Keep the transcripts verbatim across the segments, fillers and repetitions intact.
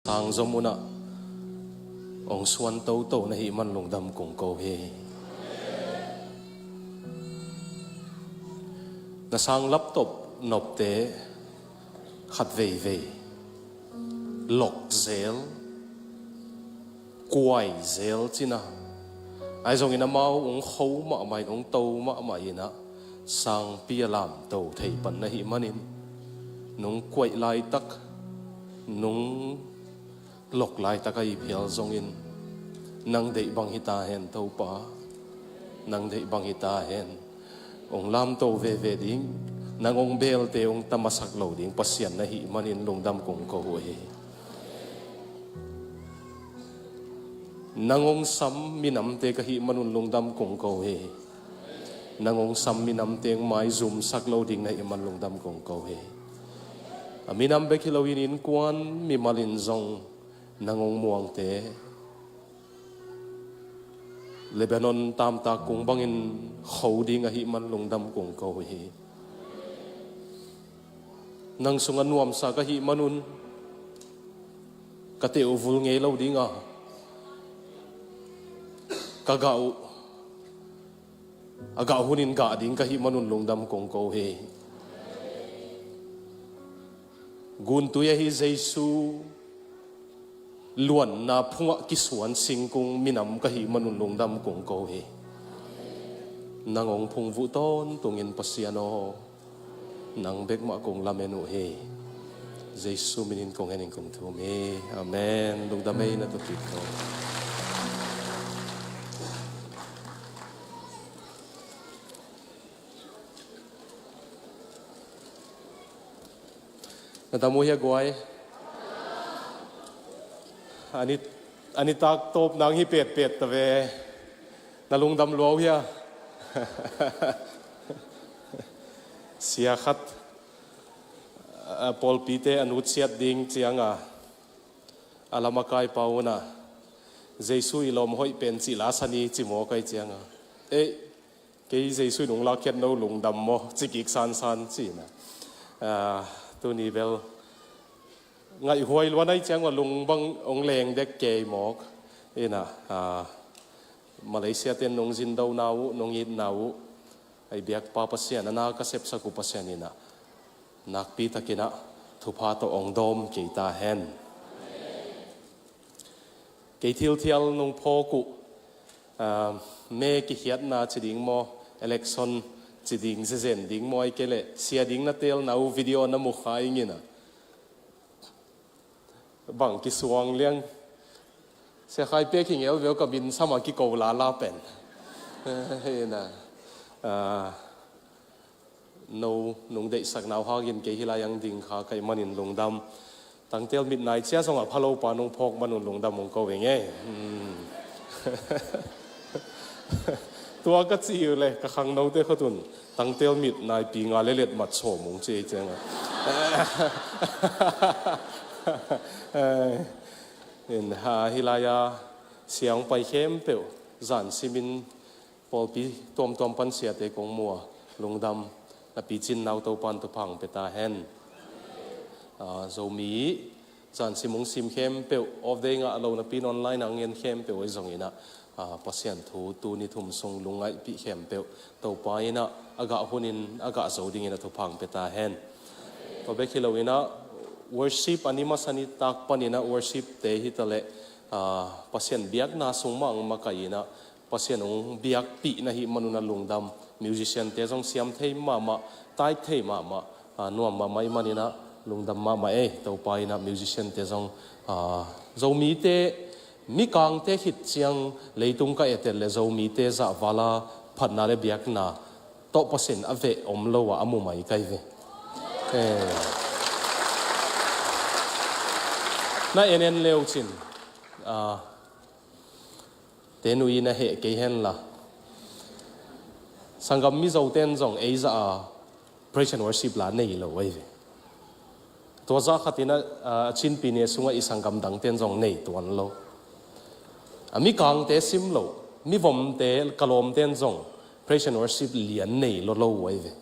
sang zom unah hong suan toto na hih man lungdam kong ko hi. Na sang laptop nopte khat veivei lok zel, kuai zel cina. Ahi zongin amau hong kho mahmah in, hong to mahmah inah sangpi a lamto thei pan na hih manin, nong kuaih laitak, nong lok laitak ahi phial zongin, nang deih bang hi ta hen Topa, nang deih bang hi ta hen. Hong lamto veve ding, nang hong belte hong tamasak lo ding Pasian na hih manin lungdam kong ko uh hi. Nang hong sam minamte ka hih manun lungdam kong ko hi. Nang hong sam minamte hong maizumsak lo ding na hih man lungdam kong ko hi. A minam bek hi loin innkuan mimal in zong nang hong muangte Lebanon tamtak kung bangin kho ding ahih man lungdam kong ko hi. Nang sungah nuamsa ka hih manun ka teh uh vul ngei lo ding a, ka gah uh a gah hunin gah ding ka hih manun lungdam kong ko hi. Guntui ahi Jesu luanna phungah kisuan singkung minam ka hih manun lungdam kong ko hi. Nang hong phungvuh tawntungin Pasian aw, nang bek mah kong lamen uh hi. Jesu minin kong henin kong thum hi. Amen. Lungdam ei, na tawh kik ko. Na dam uh hia guai? A ni, a nitak tawp nang hi petpet ta ve. Na lungdam lua uh hia? Sia khat, a, pawlpite a nutsiat ding cianga a lam a kaipa unah, Jesu i lawm hoih pen cih la sa ni ci maw kai cianga. Ei, kei Jesu in hong lakkhiat no lungdam maw, ci kik sansan ci inah. Ah, tuni bel ngaihhuai luan ahi ciang ua lung bang hong leng dek kei mawk. Inah, ah, Malaysia ten nong zindona uh, nong itna uh, ei biakpa Pasian, a na ka sepsak uh Pasian inah nakpi takinah thupha tawh hong dawm kei ta hen. Kei thilthial nong phawk uh, ah, me kikhiatna ci ding maw, election ci ding, zezen ding maw, ahih kei leh sia ding na teelna uh video na mu kha ing inah. Bang kisuang liang. Sia Khai Pek hi ngel veu, ka min sama kiko lala pen. Hei na. Ah, no nung deihsakna uh hangin kei hi lai ang ding kha ka hih manin lungdam. Tangtel mit nai cia zongah phalopa nung phawk manun lungdam hong ko ing ei. Hmm. Tua ka cih uh le ka khangnote khotun tangtel mit naipi nga le let mat sawm hong ci ei cianga. In, ha, hi lai-a sia hong pai khempeuh zan simin pawlpi tuamtuam pan siate kong mua lungdam, na picin nau Topan thupha hong pia ta hen. Ah, Zomi zan sim hong sim khempeuh, off day ngah lo napi in online ah hong en khempeuh ahi zong inah, ah, Pasian thu tuni thum sung lungngaihpih khempeuh Topa inah a gah hunin a gah zo dingin a thupha hong pia ta hen. Tua bek hi lo inah worship a ni masa nitak pan inah worship te hi ta leh, ah, Pasian biakna sung mah hong makaih inah Pasian hong biakpih na hih manun a lungdam. Musician te zong siam thei mahmah, taik thei mahmah, ah, nuam mahmah ih man inah lungdam mahmah ei. Topa inah musician te zong, ah, Zomite, Mikangte khit ciang leitung ka etel le Zomite zahvala phatna le biakna tawh Pasian a veh om lo ah a mu mai kai ve. Eh. Na en en leu cin, ah, te nui na heh kei henla, sanggam Mizo ten zong ei zah a praise and worship la nei lo ahi ve. Tua zah khatin a, a Chinpi ne sungah i sanggam dang ten zong nei tuan lo. A Mikangte sim lo, Mivomte, ka lawm ten zong praise and worship lian nei lo lo ahi ve.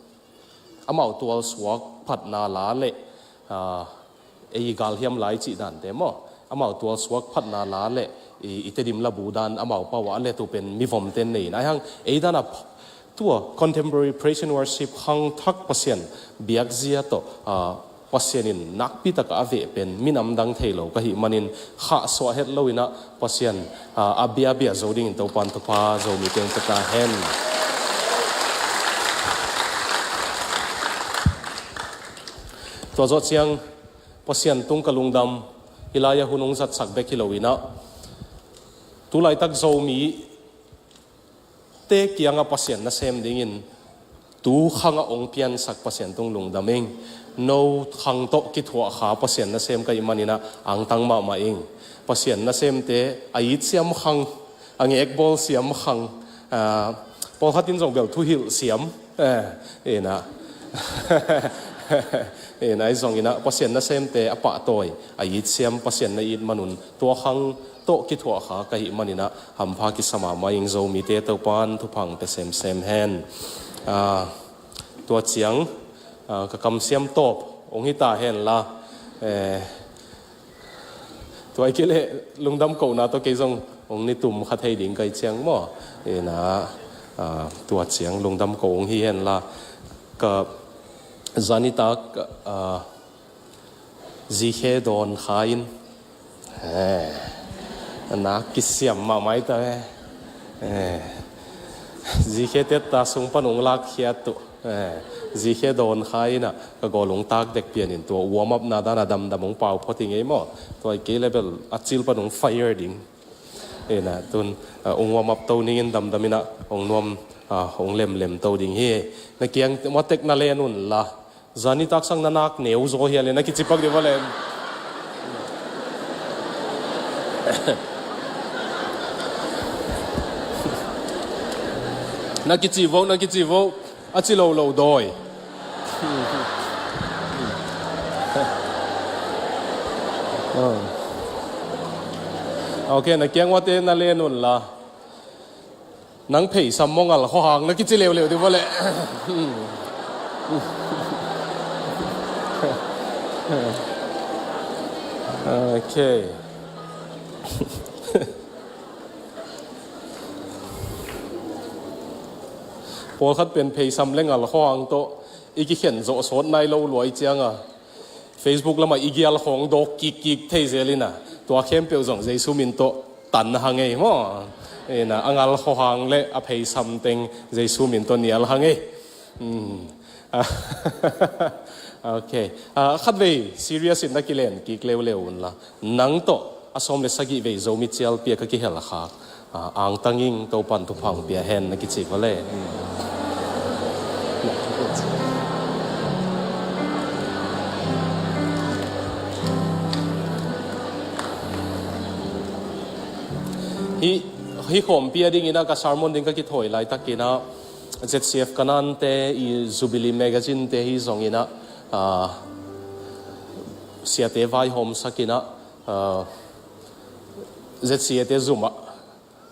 Amau tualsuak phatna la le, ah, ei galhiam lai cih dante maw, amau tualsuak phatna la le i, i Tedim labu dan amau pau ah a let uh pen mivomte nei in, ahi hang ei dan a ph-, tua contemporary praise and worship khangthak Pasian biakzia tawh, ah, Pasian in nakpi takah a veh pen minam dang thei lo ka hih manin khahsuah het lo in ah Pasian, ah, a biabia zo dingin Topan thupha Zomite hong pia ta hen. Tua zawh ciang Pasian tung ka lungdam, hih lai-ah hun hong zatsak bek hi lo in ah, tu laitak Zomite kiangah Pasian nasem dingin tu khangah hong piansak Pasian tung lungdam ing. No khang tawh kithuah kha Pasian nasem ka hih manin ah angtang mahmah ing. Pasian nasemte a it siam khang, a ngekbawl siam khang, ah, pawlkhat in zong bel thuhilh siam, eh, in ah, in ah, ahi zongin ah Pasian nasemte a pahtawi, a it siam, Pasian na it man un tua khang tawh kithuah kha ka hih manin ah hampha kisa mahmah ing. Zomite Topan thupha hong pia semsem hen. Ah, tua ciang, ah, ka kamsiam tawp hong hi ta hen la, eh, tua ahih kei leh lungdam kohna tawh kei zong hong ni tum kha thei ding ka hih ciang maw. In ah, ah, tua ciang lungdam ko hong hi hen la, ka zanitak, ah, zikhe dawn kha in, eh, a nak kisiam mahmah hi ta, eh, eh, zikhe tetta sung pan hong lakkhiat uh, eh, zikhe dawn kha in ah ka gawl hong tak dek pian in tua warm up na dan a damdam hong pau phot hi ngei maw. Tua ahih kei leh bel a cil pan hong fire ding. In ah tun, ah, hong warm up to ning in damdam in ah hong nuam, ah, hong lemlem to ding hi. Na kiang matek na len un la. Zanitak sang na nak neu zaw hi a le na kici pak dih va le. Na kici vo, na kici vo. A ci lo lo dawi. Ok, na kiang uate na len un la. Nang pheisam maw ngal khuahang na kici leuleu dih va le. Ok. Pawlkhat pen pheisam le ngal khuahang tawh i kikhen zawh sawt nai lo lua i cianga Facebook lamah i gial khawng dawk kikkik thei zel in ah, tua khempeuh zong Jesu min tawh tan ha ngei maw. In ah, a ngal khuahang le a pheisam teng Jesu min tawh nial ha ngei. Hmm. Ok. Ah, khatvei serious in na kilen kik leuleu un la. Nang tawh a sawm le sagih vei Zomi cialpi a ka kihel khak, ah, angtang ing, Topan thupha hong pia hen na kici va le. Hih, hih khawmpi a dingin ah ka sermon ding ka kithawi laitakin ah Z C F Kanaan te i Jubilee Magazine te hi zongin ah, ah, siate vaihawmsak in ah, ah, Z C A te zum ah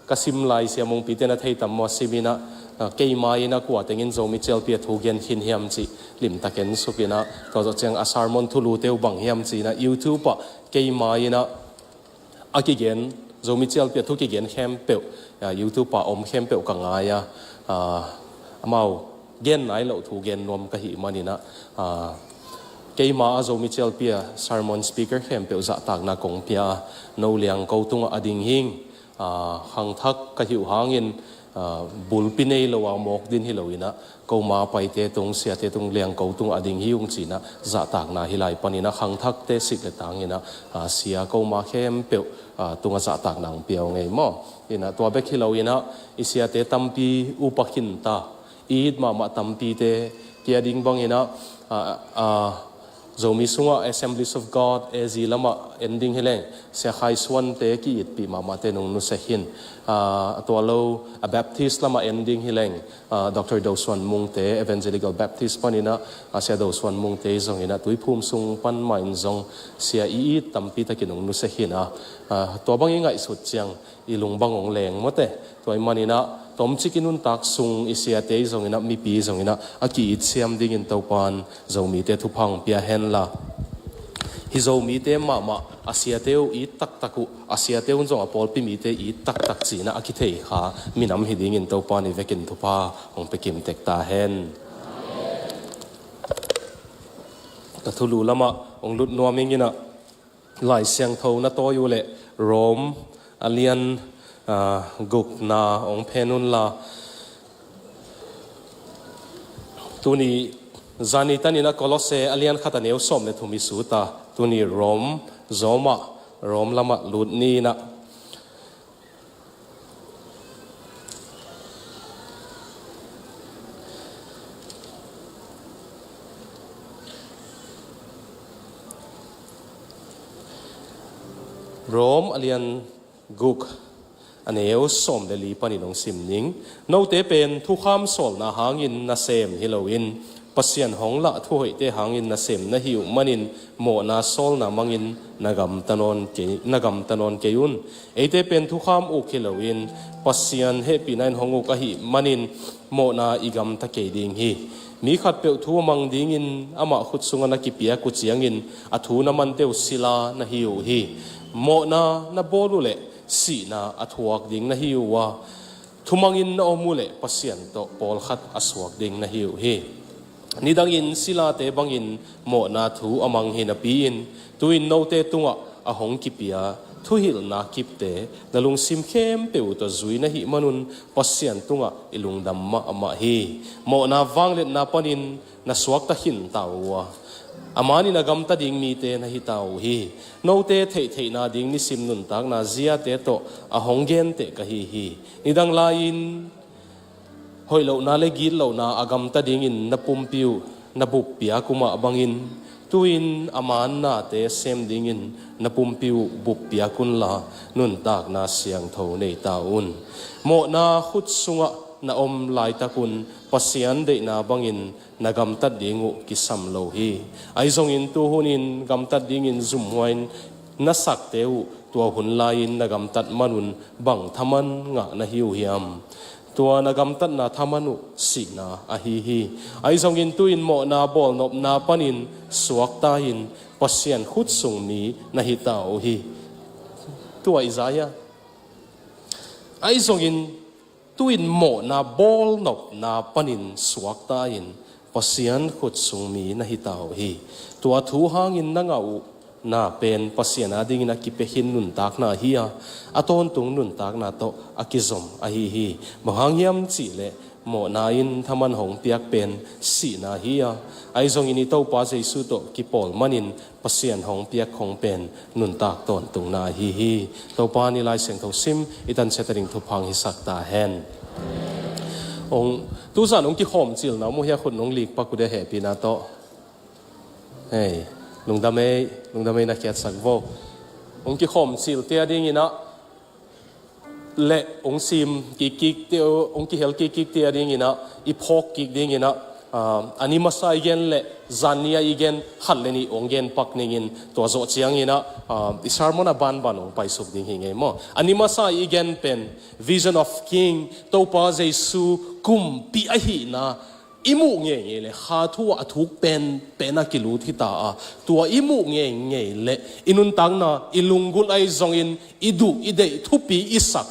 ka sim lai Sia Mungpi te na thei tam maw, sim in ah, ah, keima in ah kua tengin Zomi cialpi a thu gen khin hiam cih limtak en suk in ah, tua zawh ciang a sermon thulu te uh bang hiam ci in ah YouTube ah keima in ah a kigen, Zomi cialpi a thu kigen khempeuh, ah, YouTube ah om khempeuh ka ngai a, ah, amau gen nai loh thu gen nuam ka hih manin ah, ah, keima a Zomi cialpi a sermon speaker khempeuh zahtakna kong pia a, no liangko tungah a ding hing, ah, khangthak ka hih uh hangin, ah, bulpi nei lo a mawk din hi lo in ah, koma paite tung, siate tung, liangko tung a ding hi ung ci in ah zahtakna hi lai panin ah khangthakte sik le tang in ah, ah, sia koma khempeuh, ah, tungah zahtakna hong pia uh ngei maw. In ah tua bek hi lo in ah i siate tampi upa khin ta, i it mahmah tampite kia ding bangin ah, ah, ah, Zomi sungah Assemblies of God A Z lamah en ding hi leng Sia Khai Suan te ki-itpih mahmahte nong nusia khin. Ah, tua lo a Baptist lamah en ding hi leng, ah, Doctor Do Suan Mung te Evangelical Baptist panin ah, ah, Sia Do Suan Mung te zongin ah Tuiphum sung pan mah in zong sia i it tampi takin nong nusia khin a, ah, tua bang i ngaihsut ciang i lung bang hong leng mawte. Tua ahih manin ah tomcik i nuntak sung i siate zongin ah, mipi zongin ah a ki-it siam dingin Topan Zomite thupha hong pia hen la. Hi Zomite mahmah a siate uh it taktak uh, a siate un zong a pawlpi mite it taktak cihna a kithei kha minam hi dingin Topa ni vekin thupha hong pia kim tek ta hen. Ka thulu lamah hong lut nuam ing inah, Lai Siangtho na tawi uh leh Rom a lian, aa, gukna hong phen unla. Tuni zani tanin a Kolose a lian khat a neu sawm le thum i sut a, tuni Rom zawmah, Rom lamah lut ni inah. Rom a lian guk a neu sawm le li panin hong sim ning. Note pen thukham sawlna hangin nasem hi loin, Pasian hong lah thuhoihte hangin nasem na hi uh manin mawhna sawlna mangin na gamta nawn kei, na gamta nawn kei un. Eite pen thukham uk hi loin, Pasian hehpihna in hong uk ahih manin mawhna i gamta kei ding hi. Mi khatpeuh thu a mang dingin amah khut sungah na kipiak uh ciangin a thu na mante uh sila na hi uh hi. Mawhna na bawl uh leh sihna a thuak ding na hi uh a, thumangin na om uh leh Pasian tawh pawlkhat a suak ding na hi uh hi. Nidangin silate bangin mawhna thu a mang hi napi-in, tu-in note tungah a hong kipia thuhilhna kipte na lungsim khempeuh uh tawh zui na hih manun Pasian tungah i lungdam mahmah hi. Mawhna vangliatna panin na suakta khin ta uh a, a manin a gamta ding mite na hi ta uh hi. Note theihtheihna ding nisim nuntakna ziate tawh a hong genteh ka hi hi. Nidang lai-in hoih lohna le gitlohna a gamta dingin na pumpi uh na buppiak uh mah bangin, tu-in a man nate sem dingin na pumpi uh buppiak unla, nuntakna siangtho nei ta un. Mawhna khut sungah na om laitakun Pasian deihna bangin na gamtat ding uh kisam lo hi. Ahi zongin tu hunin gamtat dingin zumhuai-in na sakte uh tua hun lai-in na gamtat manun bang thaman ngah na hi uh hiam? Tua na gamtatna thaman uh sihna ahi hi. Ahi zongin tu-in mawhna bawlnopna panin suakta-in Pasian khut sung mi na hi ta uh hi. Tua i za hia? Ahi zongin tu-in mawhna bawlnopna panin suakta-in Pasian khut sung mi na hi ta uh hi. Tua thu hangin na ngah uh na pen Pasian adingin a kipia khin nuntakna hi a, a tawntung nuntakna tawh a kizom ahi hi. Bang hang hiam cihleh mawhna in thaman hong piak pen sihna hi a, ahi zongin i Topa Jesu tawh kipawl manin Pasian hong piak khong pen nuntak tawntungna ahi hi. Topa ni Lai Siangtho sim i tansiat a ding thupha hong hisak ta hen. Hong, tuzan hong kikhawm cilna mu hia, khut nong lik pak uh dia hehpihna tawh. Hei, lungdam ei, lungdam ei na khiatsak vo. Hong kikhawm cilte a dinginah le hong sim kikkikte, hong kihel kikkikte a dinginah, i phawk kik dinginah, ah, a ni masa i gen le zan ni a i gen khat le nih hong gen pak ningin, tua zawh cianginah, ah, i sermon a banban hong paisuk ding hi ngei maw. A ni masa i gen pen Vision of King, Topa Jesu kumpi ahihna i muh ngeingei le kha thu ah a thuk penpen a kilut hi ta a, tua i muh ngeingei le i nuntakna, i lunggulh ahi zongin i duh i deih thupi i sak,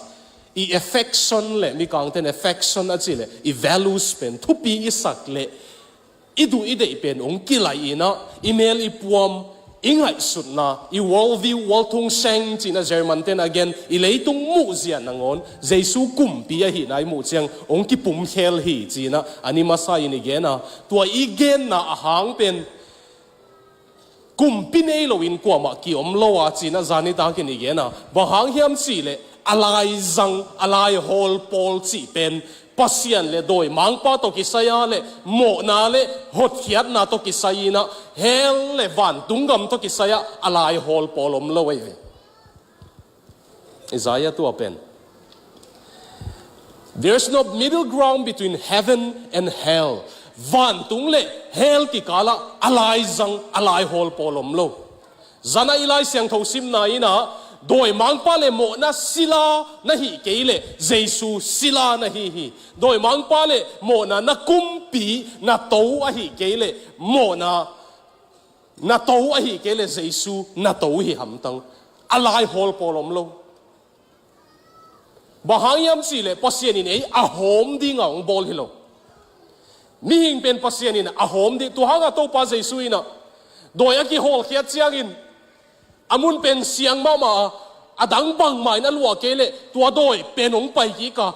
i affection le, mikangten affection a cih le i values pen thupi i sak le i duh i deih pen hong kilaih inah, i mel i puam, i ngaihsutna, i world view, world thungseng cihna German ten a gen, i leitung muhzia nangawn Jesu kumpi ahihna i muh ciang hong kipumkhel hi cinah a ni masa in i gen a, tua i genna a hang pen kumpi nei loin kuamah kiom lo a cinah zan nitakin i gen a, bang hang hiam cihleh a laizang, a laihawl pawl cih pen Pasian le dawimangpa tawh kisai a le mawhna le hotkhiatna tawh kisai inah, hell le vantung gam tawh kisai ah a laihawl pawl om lo ahi ve. Isaiah tua pen, "There's no middle ground between heaven and hell." Vantung le hell kikalah a laizang, a laihawl pawl om lo. Zana i Lai Siangtho simna inah, dawimangpa le mawhna sila na hih kei le Jesu sila na hi hi. Dawimangpa le mawhna na kumpi, na to ahi kei le mawhna Na to ahi kei le Jesu na to hi hamtang. A lai hawl pawl om lo. Bang hang hiam cih leh Pasian in ei a hawm dinga hong bawl hi lo. Mihing pen Pasian in a hawm ding, tua hanga Topa Jesu in ah dawi a kihawlkhiat ciangin a mun pen siang mahmah a, a dang bangmah in a luah kei leh tua dawi pen hong pai kik a,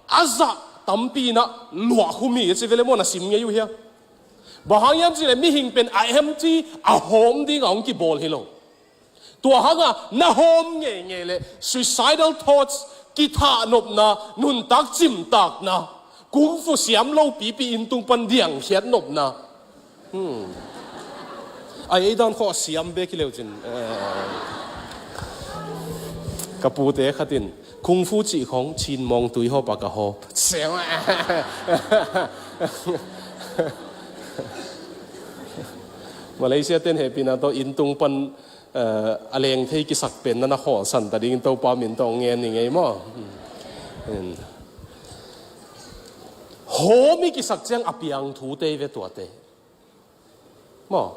a zah tampi in ah luah khum hi a ci ve le maw, na sim ngei uh hia? Bang hang hiam cih leh mihing pen a empty, a hawm dinga hong kibawl hi lo. Tua hanga na hawm ngeingei leh suicidal thoughts, kithahnopna, nuntak cimtakna, kung fu siam lo pipi inn tung pan diangkhiat nopna. Hmm. Ai, ei dan khawh a siam bek hi leu cin. Eh. Ka pute khat in kung fu cih khong cin mawng tui hawp a ka hawp. Siam. Malaysia ten hehpihna tawh inn tung pan, eh, a leng thei kisak pen na na khawlsan ta dingin Topa min tawh ngen ni ngei maw? Hmm. Hawm i kisak ciang a piang thute i ve tuate. Maw?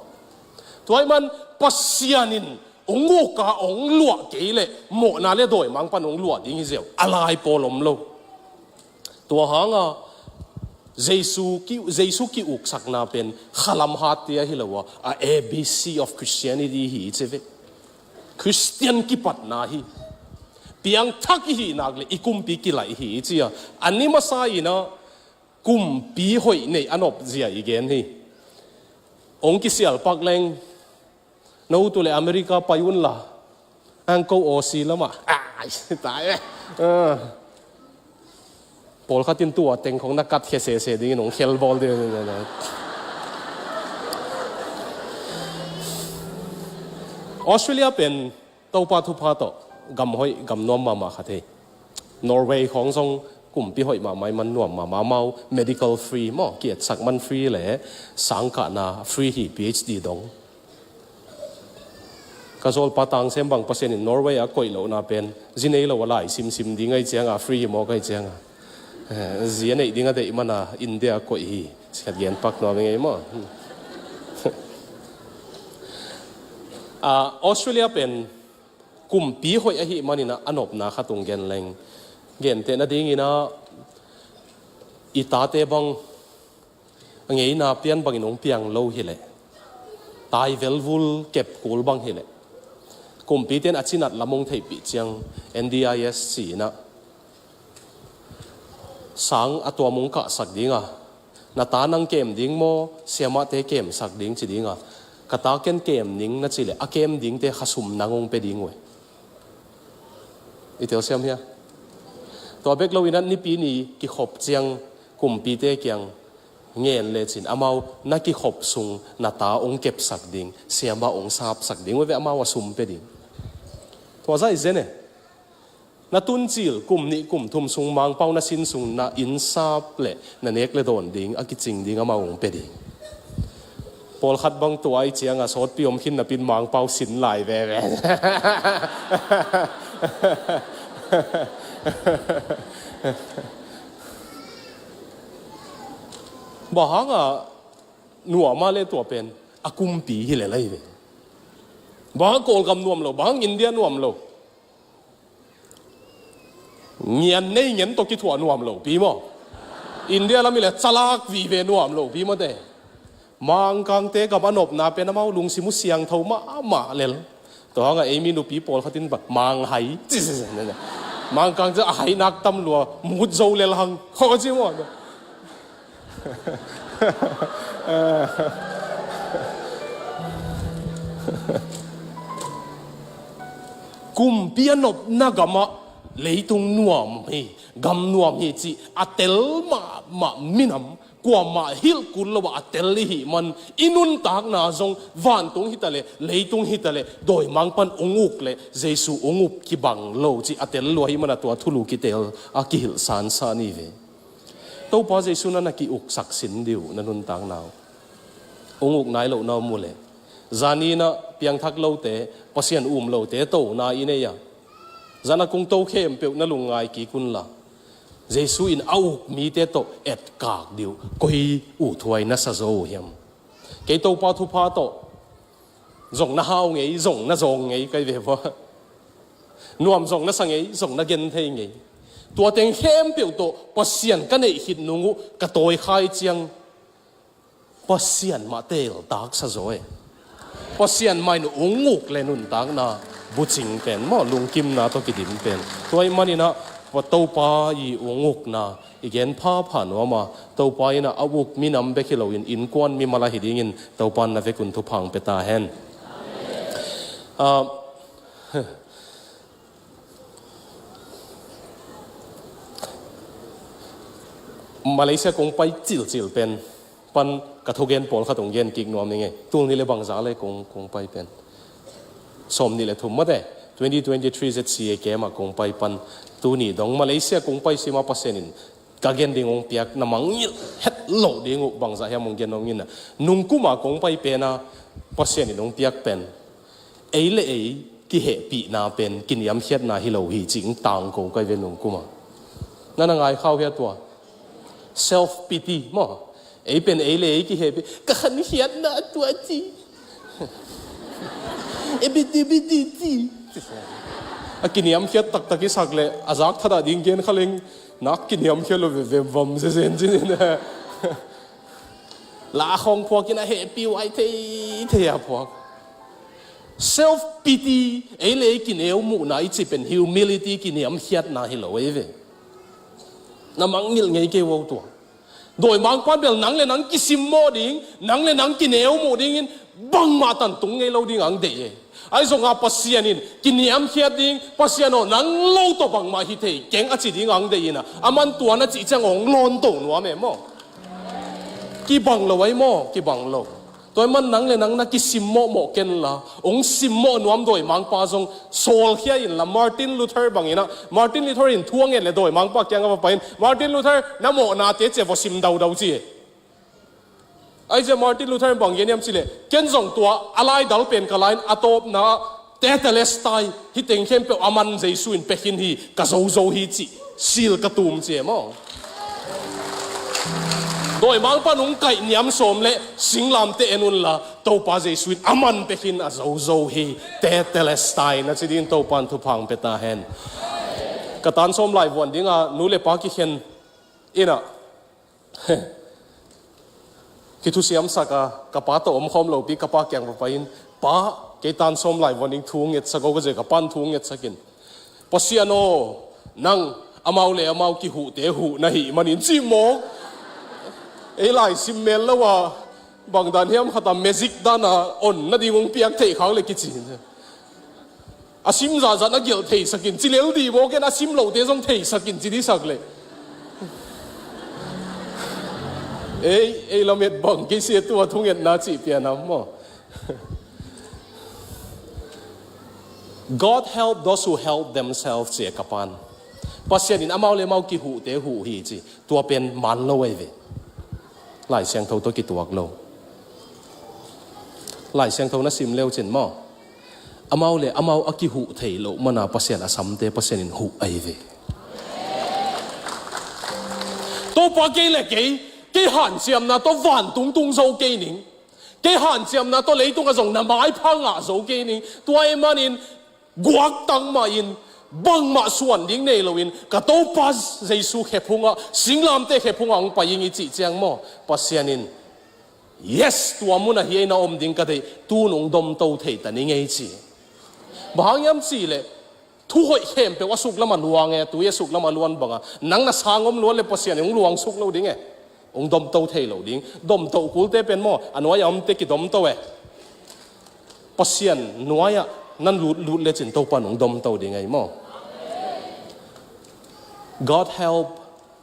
Tua ahih man Pasian in hong uk a hong luah kei leh mawhna le dawimang pan hong luah ding hi ziau. A lai pawl om lo. Tua hanga Jesu ki, Jesu ki-uksakna pen khalam hatte ahi lo a, a A B C of Christianity hi ci ve. Christian kipatna hi. Piangthak i hih nak le i kumpi kilaih hi ci a. A ni masa in ah kumpi hoih neih a nop zia i gen hi. Hong kisial pak leng, no tu le America pai un la, ang ko Aussie lamah. Ai, tai e. Ah. Pawlkhat in tua teng khong na katkhia sese dingin hong khelbawl ding. Australia pen Topa thupha tawh gam hoih, gam nuam mahmah khat hi. Norway khawng zong kumpi hoih mahmah i man nuam mahmah, amau medical free maw, ki-etsak man free le sangkahna free hi, P H D dong. Ka zawlpa Tang Sem bang Pasian in Norway a koih lohna pen zi nei lo a lai simsim ding ahi cianga free hi mawk ahi cianga, eh, zi a neih ding a deih mana India a koih hi. Sikhat gen pak nuam i ngei maw? Ah, Australia pen kumpi hoih ahih manin ah a nopna khat hong gen leng, genteh nadingin ah i tate bang a ngeina pian bangin hong piang lo hileh, tai velvul kep kul bang hileh, kumpite in a cinat lam hong theihpih ciang N D I S ci-in ah sang a tuam hong kahsak dinga, na ta nang kem ding maw, siamahte kemsak ding ci dinga, ka ta ken kem ning na cih leh a kem dingte khasum nang hong pia ding uh e. I telsiam hia? Tua bek loin ah nipi ni kikhop ciang kumpite kiang ngen lecin amau na kikhop sung na ta hong kepsak ding, siamah hong sapsak ding uh e, amau a sum pia ding. Tua zah i zen e. Na tuncil kum nih kum thum sung Mangpau na sin sung na inn sap le na nek le dawn ding a kicing ding amau hong pia ding. Pawlkhat bang tua i cianga sawtpi om khin napin Mangpau sin lai veve. Bang hanga nuam a le tua pen a kumpi hi le lai ve. Bang hang Kawlgam nuam lo, bang hang India nuam lo. Ngian nei ngen tawh kithuah nuam lo pi maw? India lam i le calak vive nuam lo pi maw te? Mangkangte gam a nopna pen amau lungsim uh siangtho mahmah lel. Tua hanga ei mi nupi pawlkhat in bang manghai. Mangkang cu a hai nak tam lua mut zo lel hang. Khaw ci maw? Kumpi a nopna gamah leitung nuam hi, gam nuam hi cih a tel mahmah minam, kuamah hilh kul lo ah a tel i hih man i nuntakna zong vantung hitaleh leitung hitaleh dawimang pan hong uk le Jesu hong up kibang lo cih a tel lua hi man a tua thulu kitel a kihilh sansan hi ve. Topa Jesu na na ki-uksak sin dih uh na nuntakna uh. Hong uk nai lohna om uh leh, zani in ah piangthak lote, Pasian um lote tona i nei a, zan a kong to khempeuh na lungngai kik unla, Jesu in a uk mite tawh etkak dih uh koi uh thuai na sa zo uh hiam? Kei Topa thupha tawh Zong na hau ngei, zong na zawng ngei kai ve vua. Nuam zong na sa ngei, zong na gen thei ngei. Tua teng khempeuh tawh Pasian ka neih khit nung uh ka tawikhai ciang Pasian mah teeltak sa zaw e. Pasian mah in ung uk le nuntakna bucing pen maw, lungkimna tawh kidim pen. Tua ahih maninah Topa i ung ukna i gen phapha nuam a, Topa innah a uk minam bek hi loin innkuan mimal ahi dingin Topa in na vekun thupha hong pia ta hen. Ah, Malaysia kong pai cilcil pen pan ka thugen pawlkhat hong gen kik nuam ning e. Tul nih le bangzah le kong, kong pai pen sawm nih le thum mate, twenty twenty-three Z C A camp ah kong pai pan tuni dong Malaysia kong pai sima Pasian in ka gen ding hong piak na mangngilh het loh ding uh bangzah hiam hong gen nuam ing a, nungkuma kong pai pena Pasian in hong piak pen ei le ei kihehpihna pen kiniamkhiatna hi lo hi cih tangko kai ve nungkuma. Na na ngai khau hia tua? Self pity maw. Ei pen ei le ei kihehpih, ka khankhiatna tua ci. Ebiti biti ci. A kiniamkhiat taktak i sak le a zak thadah ding gen khaleng nak kiniamkhiat lo ve vem vam zezen ci nin. La khawng phuakin a hehpih uh ai thei thei a phuak. Self pity, ei le ei kineu muhna i cih pen humility, kiniamkhiatna hi lo ei ve. Na mangngilh ngei kei uh tua. Dawimangpa bel nang le nang kisimmawh ding, nang le nang kineu muh dingin bangmah tantung ngei lo ding ang deih e. Ahi zonga Pasian in kiniamkhiat ding, Pasian aw nang lo tawh bangmah hi thei keng a ci ding ang deih ina, a man tua na cih ciang hong lawnto nuam e maw? Kibang lo ai maw? Kibang lo. Tua man nang le nang na kisimmawh mawh ken la, hong simmawh nuam dawimangpa zong sawlkhia in la. Martin Luther bangin ah, Martin Luther in thu a nget le dawimangpa kiang a va pai in, Martin Luther, na mawhnate cia va sim daudau ci e. Ahi cia Martin Luther in bang gen hiam ci le, ken zong tua a laidal pen ka la in a tawpna ah Tetelestai, hih teng khempeuh a man Jesu in pia khin hi, ka zozo hi cih sil ka tum ci e maw? Dawimangpa nung kaih niam sawm le singlamteh en unla Topa Jesu in a man pia khin a zozo hi. Tetelestai na ci dingin Topa in thupha hong pia ta hen. Ka tan sawm laivuan dinga nu le pa kikhen ina kithusiamsak a, ka pa tawh omkhawm lopi ka pa kiang va pai in, pa, kei tan sawm laivuan ding thu ngetsak o ka zia, ka pan thu ngetsakin, Pasian aw, nang amau le amau kihuhte huh na hih manin ci mawk. Ei laisim mel lo a bangdan hiam khata magic dana on nading hong piak theih khak le kici. A sim zahzah na gelh theisakin ci lel dih maw, ken a sim lote zong theisakin ci dihsak le. Ei, ei lamet bang kei sia tua thungetna cih pianam maw? God help those who help themselves, ci a ka pan. Pasian in amau le amau kihuhte huh hi ci. Tua pen man lo ahi ve. Lai Siangtho tawh kituak lo. Lai Siangtho na sim leu cin maw? Amau le amau a kihuh thei loh mana Pasian a samte Pasian in huh ahi ve. Topa kei le kei, kei hanciamna tawh vantung tung zo kei ning. Kei hanciamna tawh leitung a zong na maipha ngah zo kei ning. Tua ahih manin guaktang mahin bangmah suan ding nei loin ka Topa Jesu khephungah, singlamteh khephungah hong pai ing i cih ciang maw, Pasian in, yes, tua munah hi ei na om ding ka deih, tu nung domto thei ta ning ei ci. Bang hang hiam cih leh thu hoih khempeuh a suklam a luang e, tui a suklam a luan banga nang na sang om luan le Pasian in hong luang suk lo ding e. Hong domto thei lo ding. Domto kulte pen maw, a nuai a omte kidomto e. Pasian nuai-ah nan lutlut lecin Topa in hong domto ding ahi maw? God help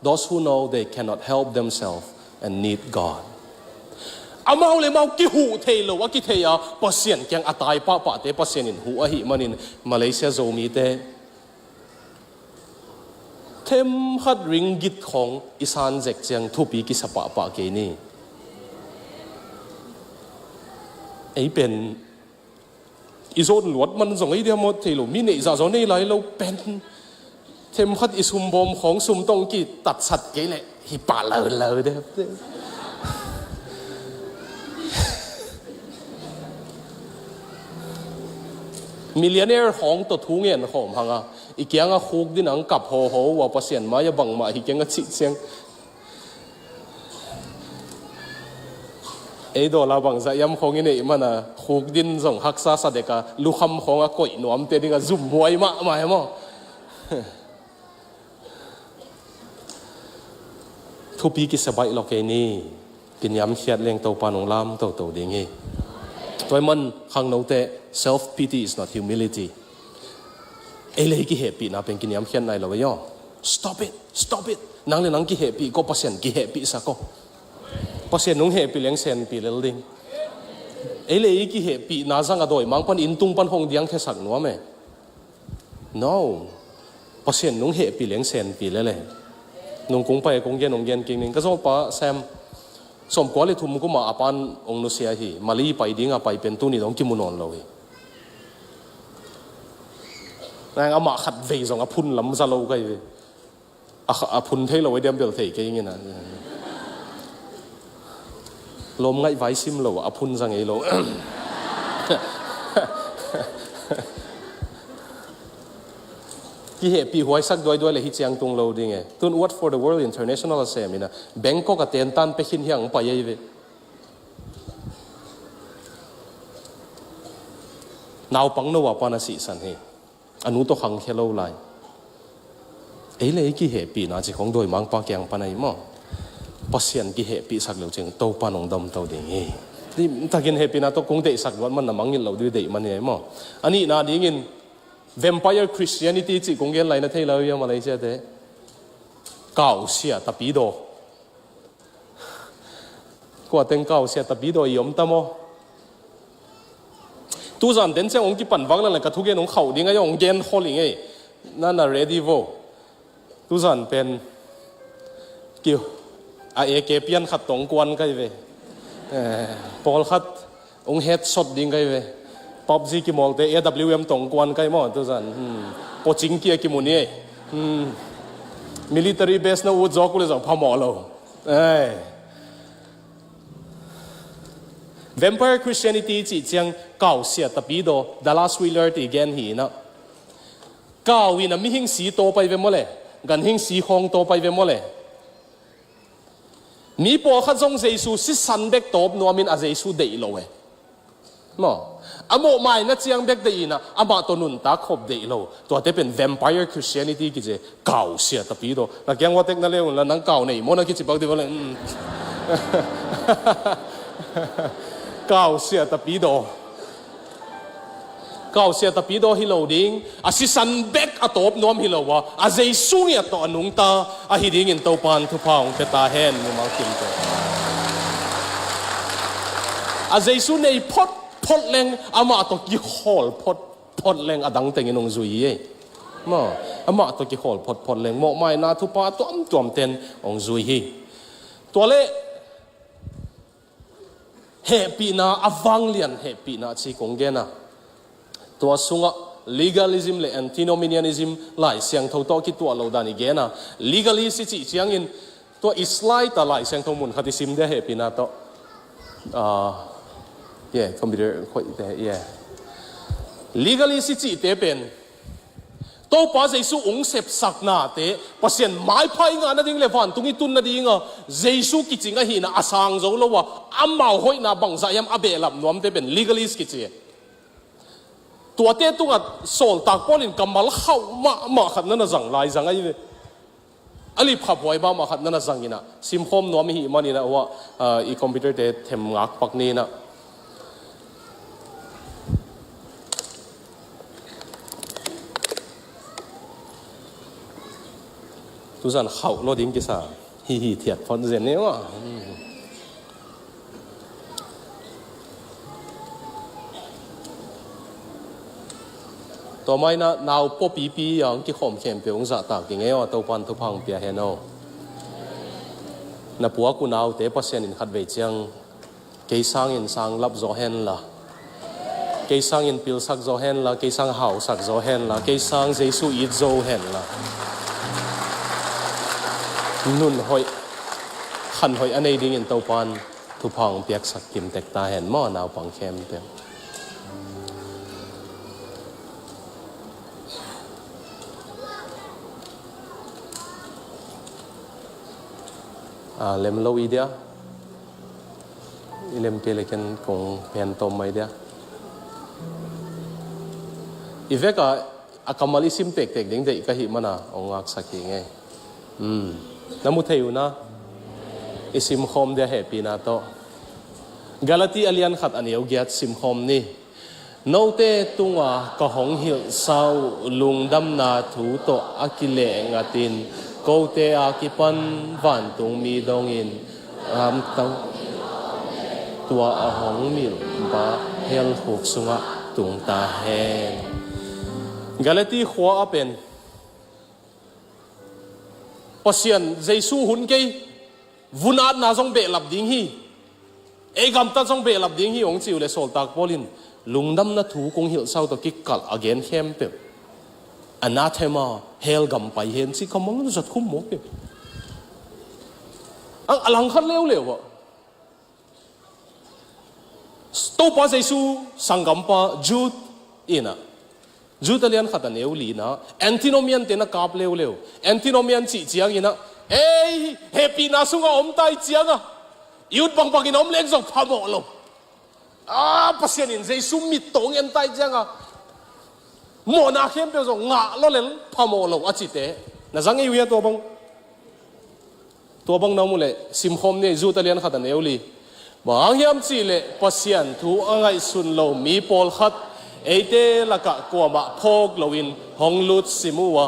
those who know they cannot help themselves and need God. Amau le amau kihuh thei lo a kithei a Pasian kiang a tai pahpahte Pasian in huh ahih manin Malaysia Zomite themkhat ringgit khawng i san zek ciang thupi kisa pahpah kei ni. Ei pen i zon luat man zong ei dia maw thei lo, mi neih zah zaw nei lai lo pen themkhat i sumbawm khawng sum tawh kitatsat kei leh hi pah lo lo de. Millionaire hong tawh thu ngen khawm hang a, i kiang a khuk din ang kap hawhaw uh a, Pasian mai-ah bangmah hi keng a cih ciang, ei dollar bangzah hiam khong i neih man a, khuk din zong haksa sa dek a, lukham khong a koih nuamte ding a zumhuai mahmah hi maw? Thupi kisia baih lo kei ni. Kiniamkhiat leng Topa nong lam toto ding hi. Tua ahih man khangnote, self pity is not humility. Ei le ei kihehpihna pen kiniamkhiat nai lo ei aw. Stop it, stop it. Nang le nang kihehpih ko, Pasian kihehpihsak ko. Pasian nong hehpih leng senpi lel ding. Ei le ei kihehpihna zang a dawimang pan, inn tung pan hong diangkhiasak nuam e. No. Pasian nong hehpih leng senpi lel e. Nung kong pai a kong gen, hong gen kik ning. Ka zawlpa Sam, sawmkua le thum kum a a pan hong nusia hi. Mali pai ding a pai pen tuni dong kimu nawn lo hi. Nang amah khat vei zong a phun lam za lo kai ve. A, a phun thei lo ei diam, bel thei kei ing e na. Lawm ngaih vai sim lo, a phun za ngei lo. Kihehpih huaisak duaiduai le hih ciang tung lo ding e. Tun What for the World International a sem in a, Bangkok a tentan pia khin hiang pai ei ve. Naupang no a pan a sihsan hi. A nu tawh khangkhia lo lai. Ei le ei kihehpihna cih khong dawimangpa kiang pan ahi maw? Pasian kihehpihsak lo cih khong Topa nong domto ding hi. Limtakin hehpihna tawh kong deihsak luat man na mangngilh lo ding deih man hi ahi maw? A nihna dingin Vampire Christianity cih kong gen lai na thei lo hi a, Malaysia te. Kausia tapidaw. Kua teng kausia tapidaw i om tam aw? Tuzan den ciang hong kipan vak lala ka thugen hong khauh ding a, hong gen khol ing ei. Na na ready vo. Tuzan pen ki a A K pian khat tawh hong kuan kai ve. Eh, pawlkhat hong headshot ding kai ve. PUBG kimawlte A W M tawh hong kuan kai maw tuzan. Hmm. Pawcing kia kimu ni ei. Hmm. Military base na ut zawk uh le zong phamawh lo. Ei. Vampire Christianity cih ciang kausia tapidaw, Dallas Willard i gen hi in a. Kau in a mihing si taw pai ve maw le, ganhing si khawng taw pai ve maw le. Mi pawlkhat zong Jesu sisan bek tawp nuamin a Jesu deih lo e. Maw? A mawhmaina ciang bek deih in a, amah tawh nuntak khop deih lo. Tuate pen Vampire Christianity kici, kausia tapidaw. Na kiang uatek na le un la, nang kau nei maw na kici pak dih vale. Mm. Kausia tapidaw. Kausia tapidaw hi lo ding, a sisan bek a tawp nuam hi lo a, a Jesu ngiat tawh a nungta ahi dingin Topan thupha hong pia ta hen, mumal kimte. A Jesu nei photphot leng, amah tawh kikhawl photphot leng, a dang tengin hong zui hi ei. Maw, amah tawh kikhawl photphot leng, mawhmaina thupha tuamtuam ten hong zui hi. Tua le, hehpihna, a vanglian hehpihna ci kong gen a. Tua sungah legalism le antinomianism Lai Siangtho tawh kituah lo dan i gen a. Legalist i cih ciangin tua i slide a Lai Siangtho mun khat i sim dia hehpihna tawh. Ah, yeah, computer khoih te, yeah. Legalist i cihte pen Topa Jesu hong sepsak nate, Pasian maipha i ngah nading le vantung i tun nadinga Jesu kicing ahihna a sang zo lo a, amau hoihna bangzah hiam a behlap nuamte pen legalist kici. Tuate tungah sawltak Paul in kammal khauh mahmah khat na na zang lai zang ahi ve. A lipkhaphuai mahmah khat na na zang in a, simkhawm nuam i hih manin a, hua, ah, i computer te them ngak pak ni in a. Tuzan khauh lo ding kisa. Hi hi thiat phot zen ni maw. Tua mai na nau pua pipi a hong kikhawm khempeuh hong zahtak ding ei aw, Topan thupha hong pia hen aw. Na puak uh naute Pasian in khatvei ciang kei sangin sang lap zaw hen la, kei sangin pilsak zaw hen la, kei sang hausak zaw hen la, kei sang Jesu it zo hen la. Nun hoih, khan hoih a nei dingin Topan thupha hong piaksak kimtek ta hen maw, naupang khempeuh. A lem lo i dia. I lem kei le ken kong pen tom mai dia. I vek a, a kammal i sim pektek ding deih ka hih mana ong ngaksak hi ngei. Hmm. Na mu thei uh na. I sim khawm dia hehpihna tawh. Galati a lian khat a neu giat sim khawm ni. Note tunga ka hong hilhsa uh lungdamna thu tawh a kileh ngatin, kote a kipan vantungmi dongin lamtang tua a hong milh ba hell khuk sungah tung ta hen. Galati khua a pen Pasian Jesu hun kei, vun atna zong behlap ding hi. Ei gamtat zong behlap ding hi hong ci uh le sawltak Paul in lungdamna thu kong hilhsa uh tawh kikalh a gen khempeuh anathema, hell gam pai hen ci ka mang zat khum mawk hi. Ang a langkhat leuleu ah Topa Jesu sanggampa Jude in ah, Jude a lian khat a neu li in ah, antinomian te na kap leuleu. Antinomian cih ciangin ah, ei, hehpihna sungah om tai ciangah i ut bangbangin om leng zong phamawh lo. A, Pasian in Jesu mittawng en tai ciangah mawhna khempeuh zong ngah lawlel phamawh lo a cite na zang ei uh hia tua bang? Tua bang na mu le, simkhawm ni, Jude a lian khat a neu li. Bang hang hiam cih leh Pasian thu a ngaihsun lo mi pawlkhat eite lakah kuamah phawk loin hong lut sim uh a,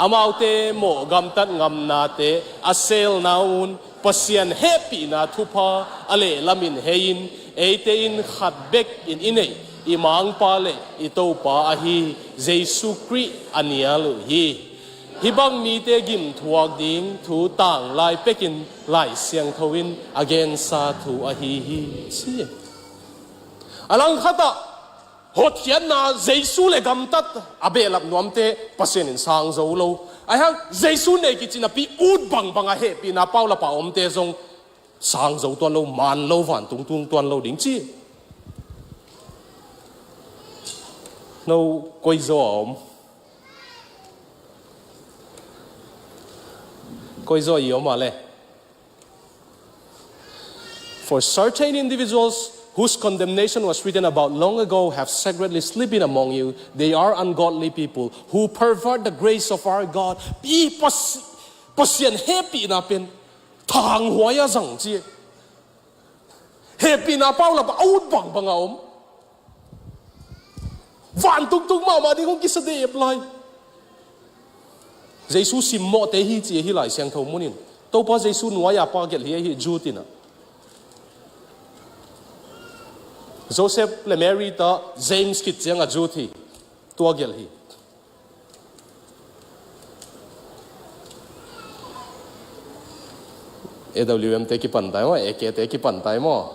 amaute mawh gamtat ngamnate a selna un Pasian hehpihna thupha a lehlamin hei-in eite in khat bekin i neih i mangpa le i Topa ahi Jesu Khrih a nial uh hi. Hih bang mite gimthuak ding thu tanglai pekin Lai Siangtho in a gensa thu ahi hi ci. A langkhatah hotkhiatna Jesu le gamtat a behlap nuamte Pasian in sang zo lo. Ahi hang Jesu nei kici napi ut bangbang a hehpihna paulap a omte zong sang zo tuan lo, man lo, vantung tung tuan lo ding ci. No koi zaw a om? Koi zaw i om a le? For certain individuals whose condemnation was written about long ago have secretly slipped in among you. They are ungodly people who pervert the grace of our God. I Pas-, Pasian hehpihna pen thanghuai a zang ci. Hehpihna paulap a ut bangbang a om. Vantung tung mahmah ding hong kisa dep lai. Jesu simmawhte hi ci hi Lai Siangtho munin. Topa Jesu nuai-a pa gelh hi, hi Jude in ah. Joseph le Mary ta James khit ciang a Jude hi. Tua gelh hi. A W M te kipan tai maw, A K te kipan tai maw.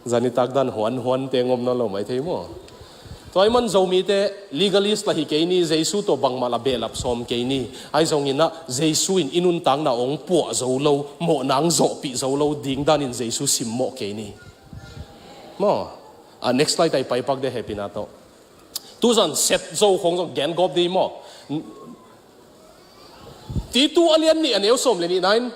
Zanitak dan huan huan te ngom nawn lo mai thei maw. Tua ahih man Zomite legalist lah hi kei ni, Jesu tawh bangmah lah behlap sawm kei ni. Ahi zongin ah Jesu in i nuntakna hong puah zo lo, mawhna hong zawhpih zo lo ding danin Jesu simmawh kei ni. Maw. A next slide ah i paipak de hehpihna tawh. Tuzan set zo khong zong gen gawp dih maw? Titu a lian nih a neu sawm le nihna in,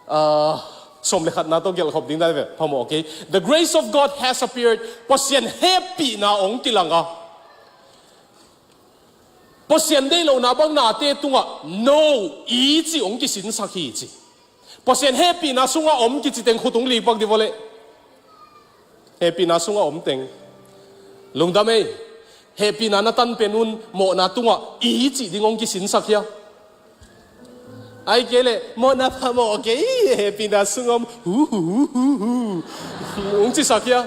ah, sawm le khatna tawh gelh khop ding dan ve, phamawh kei. The grace of God has appeared. Pasian hehpihna hong kilang a. Pasian deih lohna bang nate tungah no i cih hong kisinsak hi ci. Pasian hehpihna sungah om kici teng khut hong likpak dih vawleh. Hehpihna sungah om teng. Lungdam ei. Hehpihna na tan pen un mawhna tungah i cih ding hong kisinsak hia? Ahih kei leh mawhna phamawh kei, hehpihna sungah om, hu, hu, hu, hu, hu. Hong cisak hia?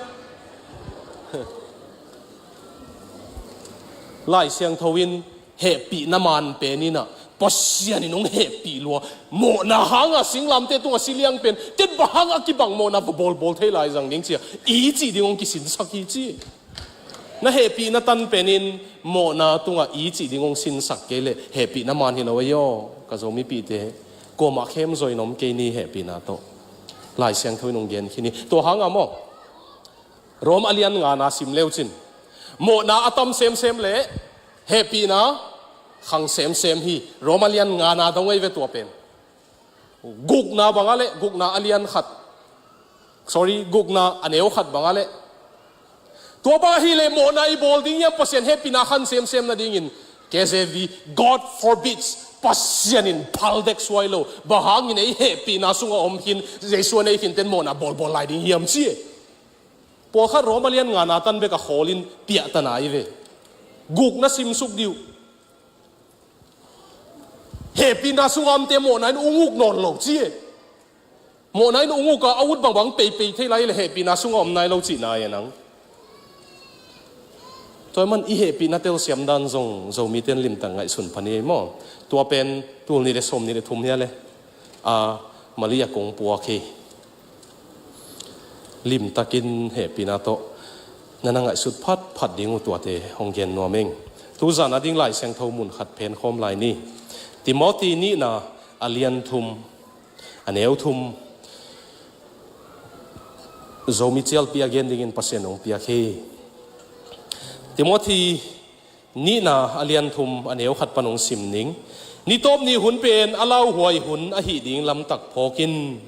Lai Siangtho in hehpihna man pen in ah Pasian in hong hehpih lua. Mawhna hanga singlamteh tungah si liang pen, ken bang hanga kibang mawhna va bawlbawl thei lai zang ding ci a, i cih ding hong kisinsak hi ci. Na hehpihna tan pen in mawhna tungah i cih ding hong sinsak kei leh hehpihna man hi lo ei aw, ka Zomipihte. Kuamah khemzaw in om kei ni hehpihna tawh. Lai Siangtho in hong gen khin hi. Tua hanga maw? Rom a lian ngana sim leucin. Mawhna a tam semsem le hehpihna khang semsem hi. Rom a lian ngana dong ei ve tua pen. Gukna bangah le, Gukna a lian khat, sorry, Gukna a neu khat bangah le, tua bang ahih leh mawhna i bawl ding hiam, Pasian hehpihna khan semsem nadingin? K J V, God forbids. Pasian in phal dek suai lo. Bang hangin ei hehpihna sungah om khin, Jesu a nei khinten mawhna bawlbawl lai ding hiam ci e. Pawlkhat Rom a lian ngana tan bek a khawlin piahtana hi ve. Gukna simsuk dih uh. Hehpihna sungah omte mawhna in ung uk nawn lo ci e. Mawhna in ung uk a, a ut bangbang peipei thei lai le hehpihna sungah om nai lo cihna e nang. Tua ahih man i hehpihna telsiam dan zong Zomite in limtak ngaihsun pha ni ei maw. Tua pen tul nih le sawm nih le thum hi a le, a, Malia kong puak hi. Limtakin hehpihna tawh na na ngaihsut phatphat ding uh tuate hong gen nuam ing. Tuzan a ding Lai Siangtho mun khat phen khawm lai ni. Timoti nihna a lian thum, a neu thum, Zomi cialpi a gen dingin Pasian hong piak hi. Timoti nihna a lian thum a neu khat pan hong sim ning. Ni tawp ni hun pen a lauhuai hun ahih ding lamtak phawk in.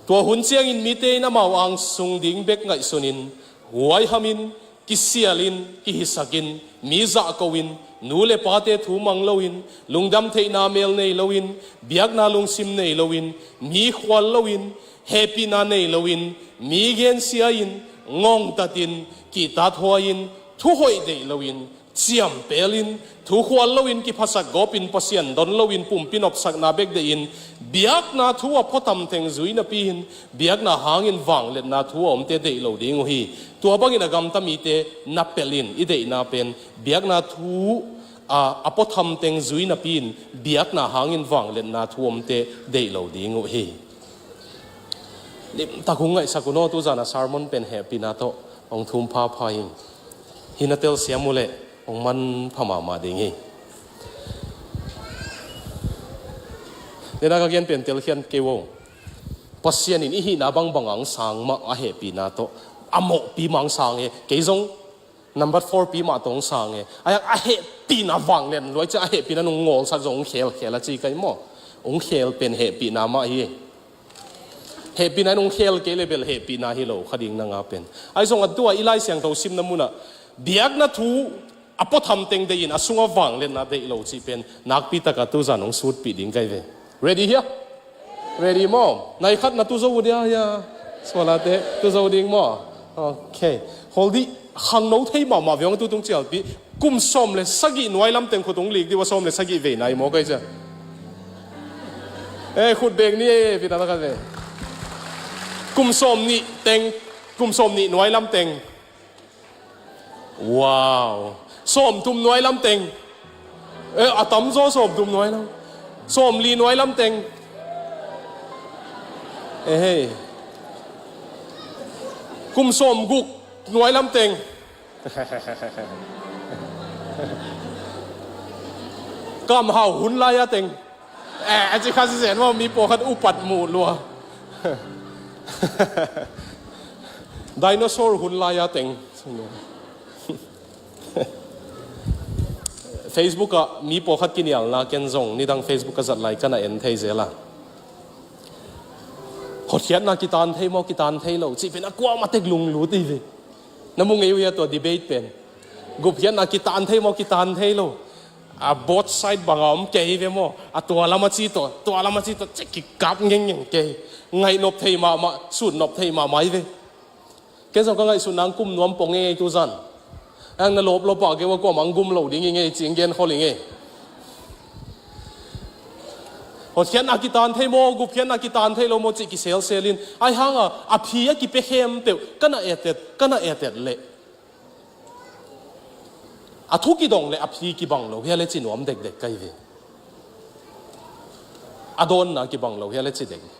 Tua hun ciangin mite in amau angsung ding bek ngaihsunin, huaihamin, kisialin, kihisakin, mi zahkoin, nu le pate thu mang loin, lungdam theihna mel nei loin, biakna lungsim nei loin, mi khual loin, hehpihna nei loin, mi gensia-in, ngongtatin, kihtathuai-in, thuhoih deih loin, ciampelin, thu khual loin, kiphasak gawpin, Pasian don loin, pumpi nopsakna bek deihin, biakna thu a phuatham teng zui napi-in, biakna hangin vangliatna thu a omte deih lo ding uh hi. Tua bangin a gamta mite na pelhin, i deihna pen biakna thu a, a phuatham teng zui napi-in, biakna hangin vangliatna thu a omte deih lo ding uh hi. Limtak hong ngaihsak un aw, tuzan a sermon pen hehpihna tawh hong thum phapha hi. Hih na telsiam uh leh hong manpha mahmah ding hi. Nidang a gen pen telkhiat kei un aw. Pasian in i hihna bangbang hong sang mah a, hehpihna tawh a mawhpi mah hong sang hi. Kei zong number four pi mah tawh hong sang hi. A, a hehpihna vanglian luai ciang a hehpihna in hong ngawlsak zong hong khelkhel a ci kei maw. Hong khel pen hehpihna mah hi. Hehpihna in hong khel kei le bel hehpihna hi lo kha ding na nga pen. Ahi zongin a tua i Lai Siangtho simna munah biakna thu a phuatham teng deihin a sungah vangliatna deih lo cih pen nakpi taka tuzan hong sutpih ding kei ve. Ready hia? Ready maw? Nai khat na tu zo uh dia hia? Sualate tu zo ding maw? Ok. Hol dih. Khangno thei mahmah ve hong tu tung cialpi. Kum sawm le sagih nuai lamteng khut hong lik dih uh a, sawm le sagih vei nai maw kei cia. Eh, khut bek ni e, pita taka ve. Kum sawm nih teng, kum sawm nih nuai lamteng. Wow. Sawm thum nuai lamteng. Eh, a tam zaw sawm thum nuai lam. Sawm li nuai lamteng. Eh, hei. Kum sawm guk nuai lamteng. Kam hau hun lai-a teng. Eh, a ci kha zen maw, mi pawlkhat upat muh lua. Dinosaur hun lai-a teng. Facebook ah mi pawlkhat kinialna ken zong nidang Facebook ka zat lai ka na en thei zel a. Hotkhiatna kitan thei maw, kitan thei lo cih pen a kuamah tek lunglut hi ve. Na mu ngei uh hia tua debate pen? Gupkhiatna kitan thei maw, kitan thei lo? A both side banga om kei ve maw? A tua lam a ci tawh, tua lam a ci tawh, cek kikap ngengngeng kei. Ngaihnop thei mahmah, sutnop thei mahmah hi ve. Ken zong ka ngaihsutna hong kum nuam pong e, tuzan. Hang na lawplawp ah kei ua kuamah hong gum lo ding hi ngei, ci hong gen khol hi ngei. Hotkhiatna kitan thei maw, gupkhiatna kitan thei lo maw cih kiselsel in. Ahi hanga a phi a kipia khempeuh ka na etet, ka na etet leh a thu kidong le a phi kibang lo hia le ci nuam dekdek ka hi ve. A dawnna kibang lo hia le ci dekdek.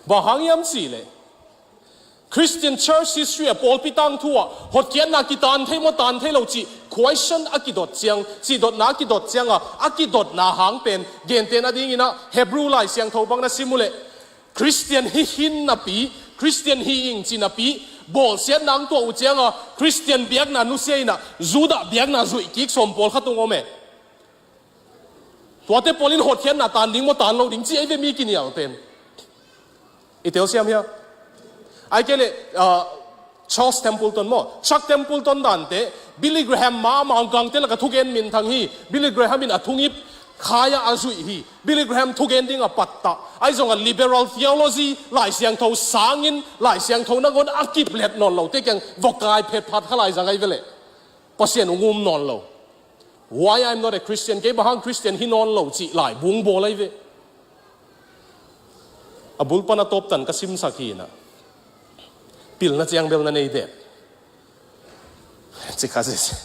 Bang hang hiam cih leh Christian church history a pawlpi tangthu ah hotkhiatna kitan thei maw, tan thei lo cih question a kidot ciang, cih dotna a kidot cianga, a kidotna hang pen gentehna dingin ah Hebrew Lai Siangtho bang na sim uh leh Christian hi khin napi, Christian hi ing ci napi, bawlsiatna hong tuah uh cianga Christian biakna nusia in ah Judah biakna zuih kik sawm pawlkhat hong om e. Tuate pawl in hotkhiatna taan ding maw, taan lo ding ci ei ve mi kinial pen. I telsiam hia? Ai kei le, ah, Charles Templeton maw, Chuck Templeton dante, Billy Graham ma, Mangkangte laka thugen minthang hi. Billy Graham in a thungip khai-a a zuih hi. Billy Graham thugen ding a pattah. Ai zong a liberal theology, Lai Siangtho sangin, Lai Siangtho nangawn a kiplet nawn lote kiang vok kai phetphat kha lai zang ai ve le. Pasian ung um nawn lo. Why I'm not a Christian? Kei bang hang Christian hi nawn lo cih lai bung bawl ai ve. A bul pan a tawptan ka simsak hi na. Pilna ciang bel na nei dek. Ci kha sese.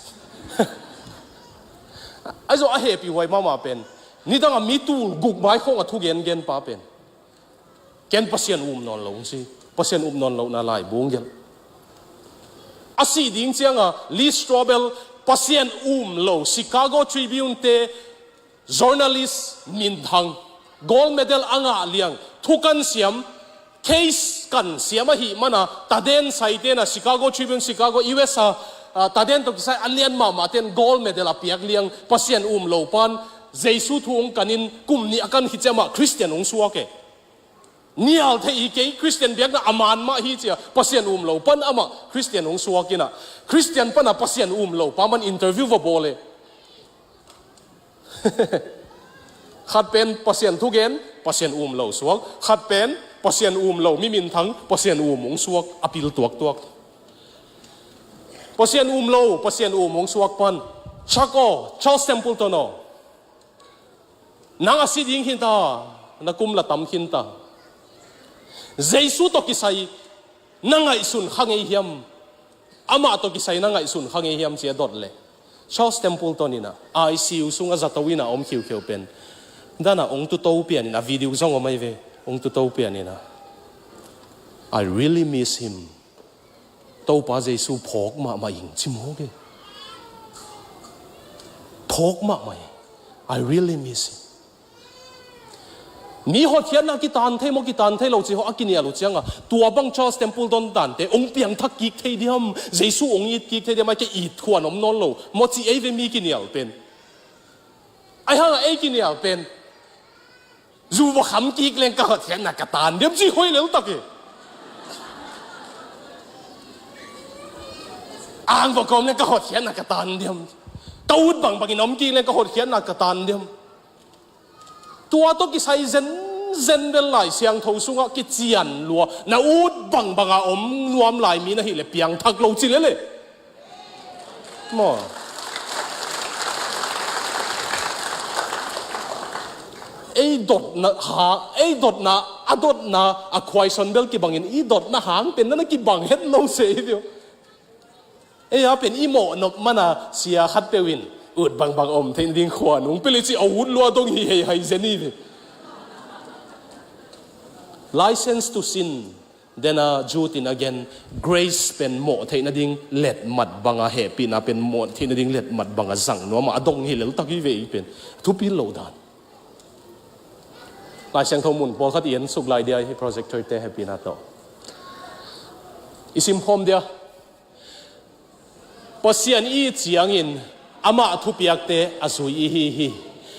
Ai zo a hehpih huai mahmah pen. Nidang a mi tul guk mai khong a thugen gen pa pen. Ken Pasian um nawn lo si. Pasian um nawn lo na lai bung gel. A sih ding ciang a Lee Strobel Pasian um lo Chicago Tribune te journalist minthang, gold medal a ngah liang, thu kan siam, case kan siam ahih mana, taden saite na Chicago Tribune, Chicago U S a, ah, taden tawh kisai a lian mahmah ten gold medal a piak liang, Pasian um lo pan, Jesu thu ung kanin, kum nih a kan khit ciang mah, Christian ung suak e. Nial thei i kei Christian biakna a man mah hi cia, Pasian um lo pan amah Christian ung suak ina, Christian pana Pasian um lo pa man interview va bawl e. Khat pen Pasian thugen, Pasian um lo suak. Khat pen Pasian um lo mi minthang, Pasian um ung suak a pil tuaktuak. Pasian um lo, Pasian um ung suak pan. Chuck aw, Charles Templeton aw. Nang a si ding khin ta, na kum la tam khin ta. Jesu tawh kisai na ngaihsun kha ngei hiam? Amah tawh kisai na ngaihsun kha ngei hiam cia dot le. Charles Templeton ina, I C U sungah zato ina om khiukheu pen. Dana ong tuto pian ina, video zong om ai ve, ong tuto pian ina. I really miss him. Topa Jesu phawk mahmah ing, ci mawk e. Phawk mahmah ing. I really miss him. Mi hotkhiatna kitan thei maw, kitan thei lo ci hawh a kinial uh cianga, tua bang Charles Templeton dante ong piangthak kik thei diam, Jesu ong it kik thei diam, ai kei it khuan om nawn lo maw ci ei ve mi kinial pen. Ai hanga ei kinial pen. Zu va kham kik leng ka hotkhiatna ka tan diam ci hoih lel tak e. Ang va kawm leng ka hotkhiatna ka tan diam. Ka ut bangbangin om kik leng ka hotkhiatna ka tan diam. Tua tawh kisai zenzen bel Lai Siangtho sungah kician lua, na ut bangbanga om nuam lai mi na hih le piangthak lo ci lele. Maw. Ei dotna ha, ei dotna, a dotna, a khuaison bel kibangin, i dotna hang pen na na kibang het lo se i vio. Ei a pen i mawh nop mana sia khat peuh in, ut bangbang om theih nading khua nung peli ci a ut lua dong hi hei hai zen i ve. License to sin. Dena Jude in a gen, grace pen mawh theih nading letmat banga hehpihna pen mawh theih nading letmat banga zang nuama a dong hi lel tak hi ve i pen. Thupi lo dan. Lai Siangtho mun pawlkhat i en suk lai dia hi projector te hehpihna tawh. I simkhawm dia. Pasian i ciangin amah thupiakte a zui i hi hi.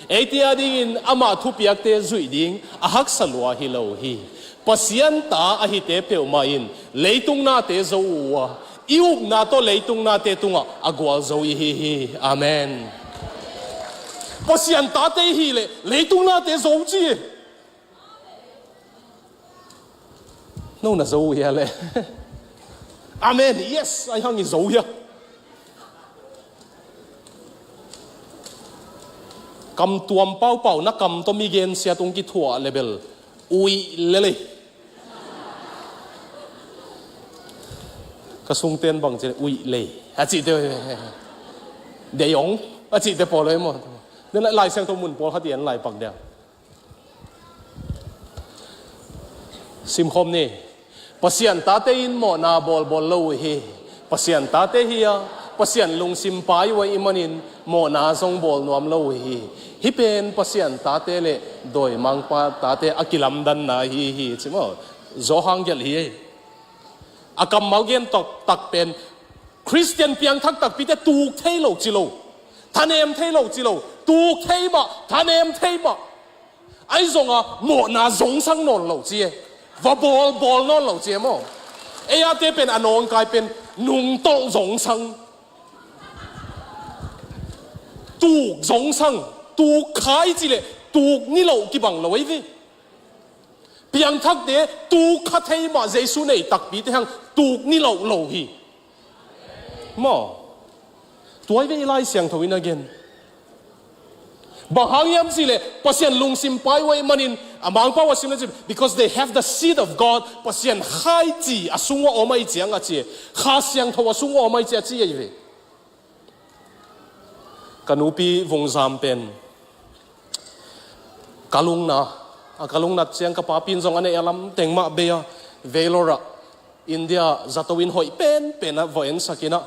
Eite a dingin amah thupiakte zuih ding a haksa lua hi lo hi. Pasian ta ahite peuhmah in leitung nate zo uh a, i upna tawh leitung nate tungah a gualzo i hi hi. Amen. Pasian tate i hi leh leitung nate zo ci. No na zo uh hia le? Amen. Yes, ai hang i zo hia. Kam tuam paupau na kam tawh mi gensiat ung kithuah le bel uih lele. Ka sungten bang ci le uih lei a cihte. Dei ong a cihte pawl ei maw? Lai Siangtho mun pawlkhat i en lai pak dia. Simkhawm ni. Pasian tate in mawhna bawlbawl lo uh hi. Pasian tate hi a, Pasian lungsim pai uh ahih manin mawhna zong bawl nuam lo uh hi. Hih pen Pasian tate le dawimangpa tate a kilamdanna hi hi ci maw? Zawhang gelh hi. A kammal gen taktak pen Khristian piangthak takpite tuk thei lo ci lo. Thanem thei lo ci lo, tuk thei mah, thanem thei mah. Ahi zongah mawhna zongsang nawn lo ci e. Va bawlbawl nawn lo ci e maw? Ei ate pen a nawngkai pen nungtolh zongsang, tuk zongsang, tuk kha i cih leh tuk ni loh kibang lo ahi ve. Piangthakte tuk kha thei mah, Jesu nei takpite hang tuk ni loh lo hi. Maw? Tua hi ve i Lai Siangtho in a gen. Bang hang hiam cih leh Pasian lungsim pai uh ahih manin, a Mangpau a sim le cih, because they have the seed of God, Pasian Kha i ci a sung uh a om ahih ciang a ci e. Kha Siangtho a sung uh a om ahih ciang a ci ahi ve. Ka nupi vungzam pen kalungna, a kalungnat ciang ka papi in zong a neih a lamteng mah bei a, Vellore ah India zato in hoih penpen ah va ensak in ah,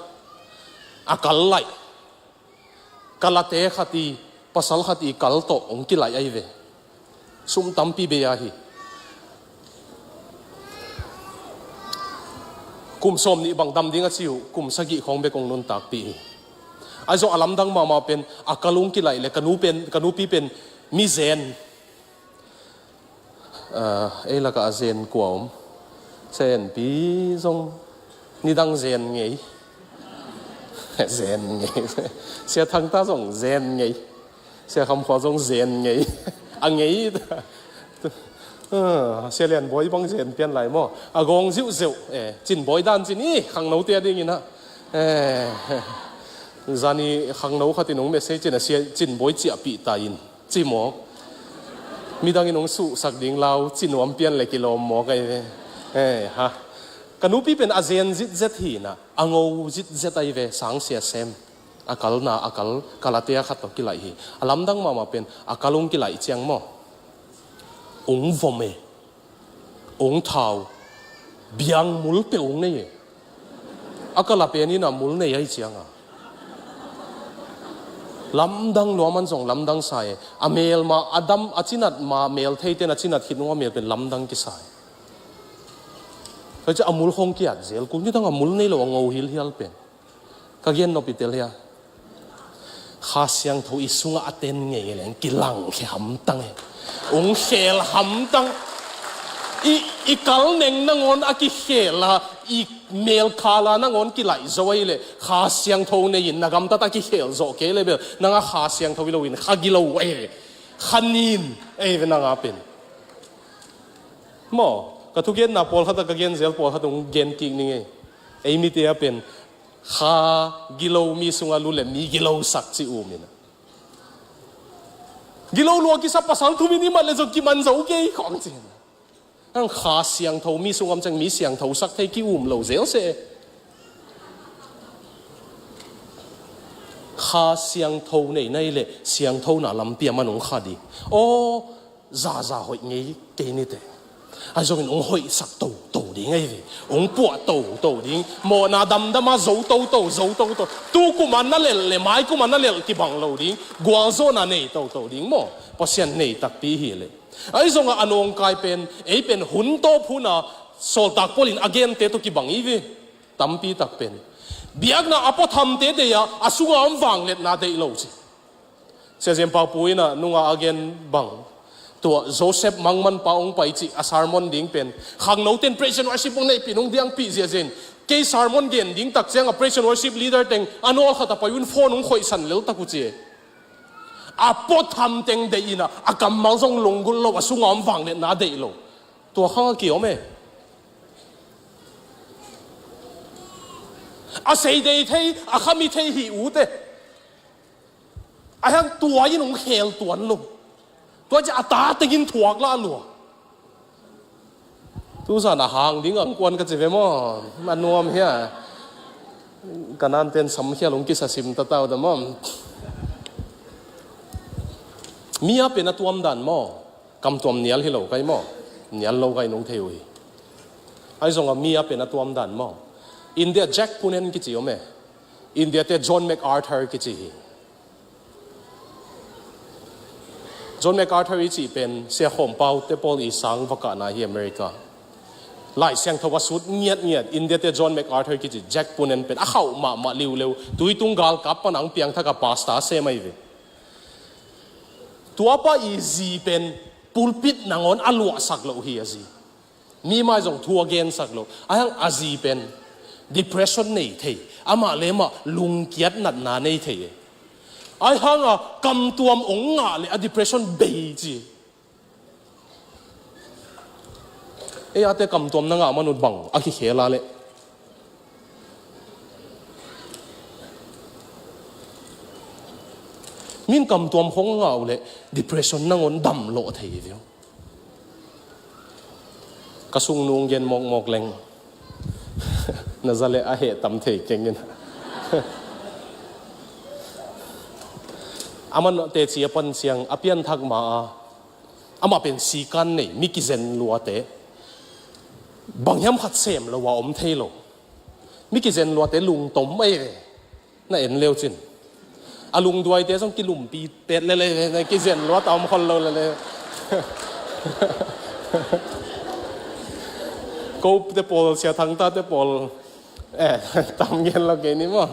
a kal laih, kalate khat i, pasal khat i kal tawh hong kilaih ahi ve. Sum tampi bei a hi. Kum sawm nih bang dam ding a ci uh, kum sagih khawng bek hong nuntakpih hi. Ahi zong a lamdang mahmah pen a kal hong kilaih le ka nu pen, ka nupi pen mi zen. Ah, ei lakah a zen kua om? Sia Enpi zong nidang zen ngei. Zen ngei. Sia Thangta zong zen ngei. Sia Kham Khua zong zen ngei. A ngei. Ah, Sia Lian Bawi bang zen pian lai maw? A gawng ziuhzeuh. Eh, Cin Bawi dan cin i khangnote a dingin ah. Eh, zani khangno khat in hong message in a, Sia Cin Bawi ciahpih ta in. Ci mawk. Midang in hong suhsak ding lau, ci nuam pian le kilawm mawk ahi ve. Eh, ha. Ka nupi pen a zen zitzet hi in ah, a ngo zitzet ahi ve, sangsia sem. A kalna, a kal, kalate a khat tawh kilaih hi. A lamdang mahmah pen, a kal hong kilaih ciang maw? Hong vom e. Hong thau. Biang mul peuh hong nei e. A kala pen in a mul nei ahih ciang a. Lamdang lua man zong lamdang sa e. A mel ma, a dam, a cinat ma mel thei ten a cinat khit nung a mel pen lamdang kisa e. Tua ciang a mul khawng kiat zel kul, nidang a mul nei lo a ngo hilhial pen. Ka gen nop i tel hia? Kha Siangtho i sungah a ten ngei leng kilangkhia hamtang e. Hong khel hamtang. I, i kal neng nangawn a kikhel a, i mel kal a nangawn kilaih zo ahi leh, Kha Siangtho nei in na gamtat a kikhel zawh kei leh bel, nang a Kha Siangtho hi lo in kha gilo ahi ve. Kha nin ahi ve nang a pen. Maw, ka thugenna pawlkhat a ka gen zel pawlkhat hong gen kik ning ei. Ei mite a pen kha gilo mi sungah lut le mi gilosak ci um in a. Gilo lua kisa pasal thum in i mat le zong kiman zo kei khawng ci in a. Ang Kha Siangtho mi sung om ciang mi siangthosak thei ki um lo zel se. Kha Siangtho nei na hih leh siangthona lampi a man hong kha ding. Aw, zaza hoih ngei kei nite. Ahi zongin hong hoihsak toto ding ahi ve. Hong puah toto ding. Mawhna damdam a zo toto, zo toto. Tu kum a na lelh le mai kum a na lelh kibang lo ding. Gualzawhna nei toto ding maw? Pasian nei takpi hi leh. Ahi zongah a nawngkai pen, ei pen hun tawp hun a Sawltak Paul in a gente tawh kibang hi ve. Tampi tak pen biakna a puathamte deih a, a sunga om vangliatna deih lo ci. Sia Zem Pau Pu in a nunga a gen bang, tua Joseph Mangman pa hong pai cih a sermon ding pen khangnote in praise and worship hong neihpih, hong diangpih ziahziah in, kei sermon gen ding tak ciang a praise and worship leader teng a nawlkhat a pai un phone hong khoihsan lel tak uh ci e. A puatham teng deih in a, a kammal zong lunggulh lo, a sunga om vangliatna deih lo. Tua khang a kiom e. A sei dei thei, a khami thei hi ute. A hiang tua in hong khel tuan lo. Tua ciang a ta tengin thuak lah lua. Tu zan a hang ding ang kuan ka ci ve maw? A nuam hia? Ka nanten samkhial hong kisa sim ta tau ta maw? Mi a pen a tuam dan maw? Kam tuam nial hi lo kai maw? Nial lo kai nong thei uh hi. Ahi zongah mi a pen a tuam dan maw? India Jack Poonen kici om e. India te John MacArthur kici hi. John MacArthur i cih pen Sia Khawm Pau te pawl i sang va kahna hi America. Lai Siangtho a sut ngiatngiat, India te John MacArthur kici, Jack Poonen pen a khauh mahmah liuleu, tuitung galkap pan ang piangthak a pastor a sem ahi ve. Tuapa i zi pen pulpit nangawn a luahsak loh hi a zi. Mi mai zong thu a gensak loh. Ahi hang a zi pen depression nei thei. Amah le amah lungkiat natna nei thei. Ahi hang a kamtuam ong ngah le a depression bei ci. Ei a te kamtuam na ngah manut bang a kikhel a le. Min kamtuam khong ngah uh le depression nangawn dam lawh thei hi ve uh. Ka sungnu gen mawkmawk leng na za le a heh tam thei keng in. A man teci a pan ciang a pianthak ma a, amah pen sikan nei, mi kizen luate. Bang hiam khat sem lo a om thei lo. Mi kizen luate lungtom mai ve. Na en leu cin. A lungduaite zong kilumpi pet lele, na kizen lua tam khol lo lele. Ko te pawl, Sia Thang ta te pawl. Eh, tam gen lo kei ni maw.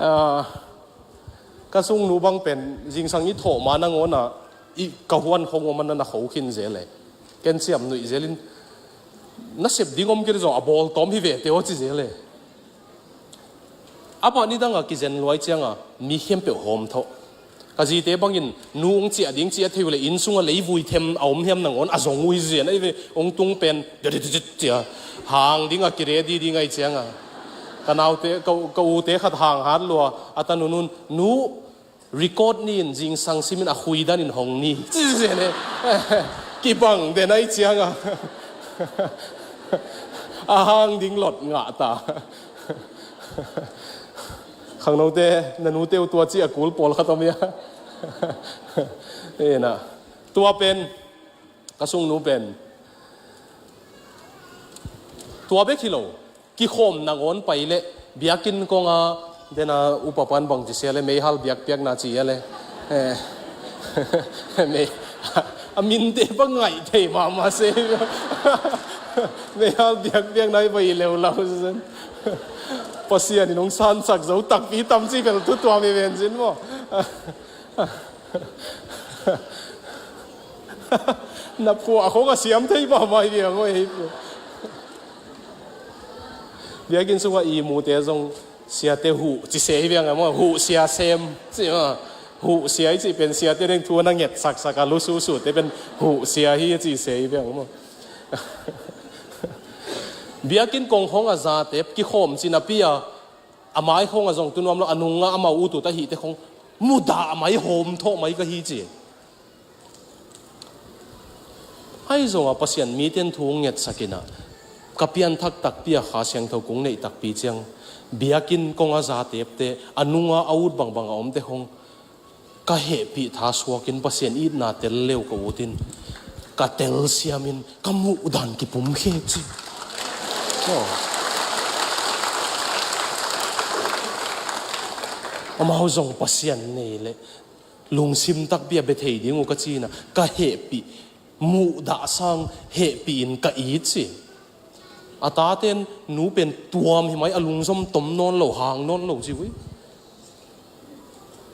Ah, ka sungnu bang pen, zingsang i thawh ma nangawn a, i ka huan khong om a na na kho khin zel e. Ken siam nuih zelin, na sep ding om kei zong a bawl tawm hi ve te aw ci zel e. A pah nidang a kizen luai ciang a, mi khempeuh hawm thawh. Ka zite bangin, nu ong ciah ding ciah thei uh le, inn sung a leivui them a om hiam nangawn a zong uh hi zen ahi ve, ong tung pen, dit, dit, dit, dit, cia. Hang ding a ki ready ding ahi ciang a. Ka naute, ka, ka ute khat hang hat lua, a tanun un, nu, record ni in zingsang simin a khui dan in hong ni. Ci zen e. Kibang den ahi ciang a. A hang ding lot ngah ta. Khangnote, na nute uh tua ci a kul pawlkhat om ia. Ena. Tua pen, ka sungnu pen. Tua bek hi lo. Kikhawm nangawn pai le, biakinn kong a, dena upa pan bang ci sia le, meihal biakpiakna ci ia le. Eh. Mei, a minte bang ngaih thei mahmah se. Meihal biakpiakna i bai leu lau sen. Pasian in hong sansak zo takpi tam ci bel thu tuam i ven sin maw. Na puah khong a siam thei mahmah hi viang aw, hei pu. Biakinn sungah i mute zong siate huh ci se hi viang a maw, huh sia sem ci maw. Huh sia i cih pen siate deng thu a na nget saksak a lususu te pen huh sia hi ci se hi viang a maw. Biakinn kong khong a zate kikhawm ci napi a, a mai khong a zong tu nuam lo, a nungah amau utut ahihte khong mudah a mai hawm thawh mai ka hi ci. Ahi zongah Pasian mite in thu ngetsak in ah, ka pianthak takpi a Kha Siangtho kong neih takpi ciang, biakinn kong a zatepte, a nunga a ut bangbang a omte khong ka hehpih tha suakin Pasian itna tel leu ka ut in, ka telsiamin ka muhdan kipumkhiat ci. Aw. Amau zong Pasian nei leh lungsim takpi a bia thei ding uh ka ci-in ah, ka hehpih, muhdah sang hehpih in ka it ci. A taten nu pen tuam hi mai, a lungzom tom nawn lo, hang nawn lo ci uh hi.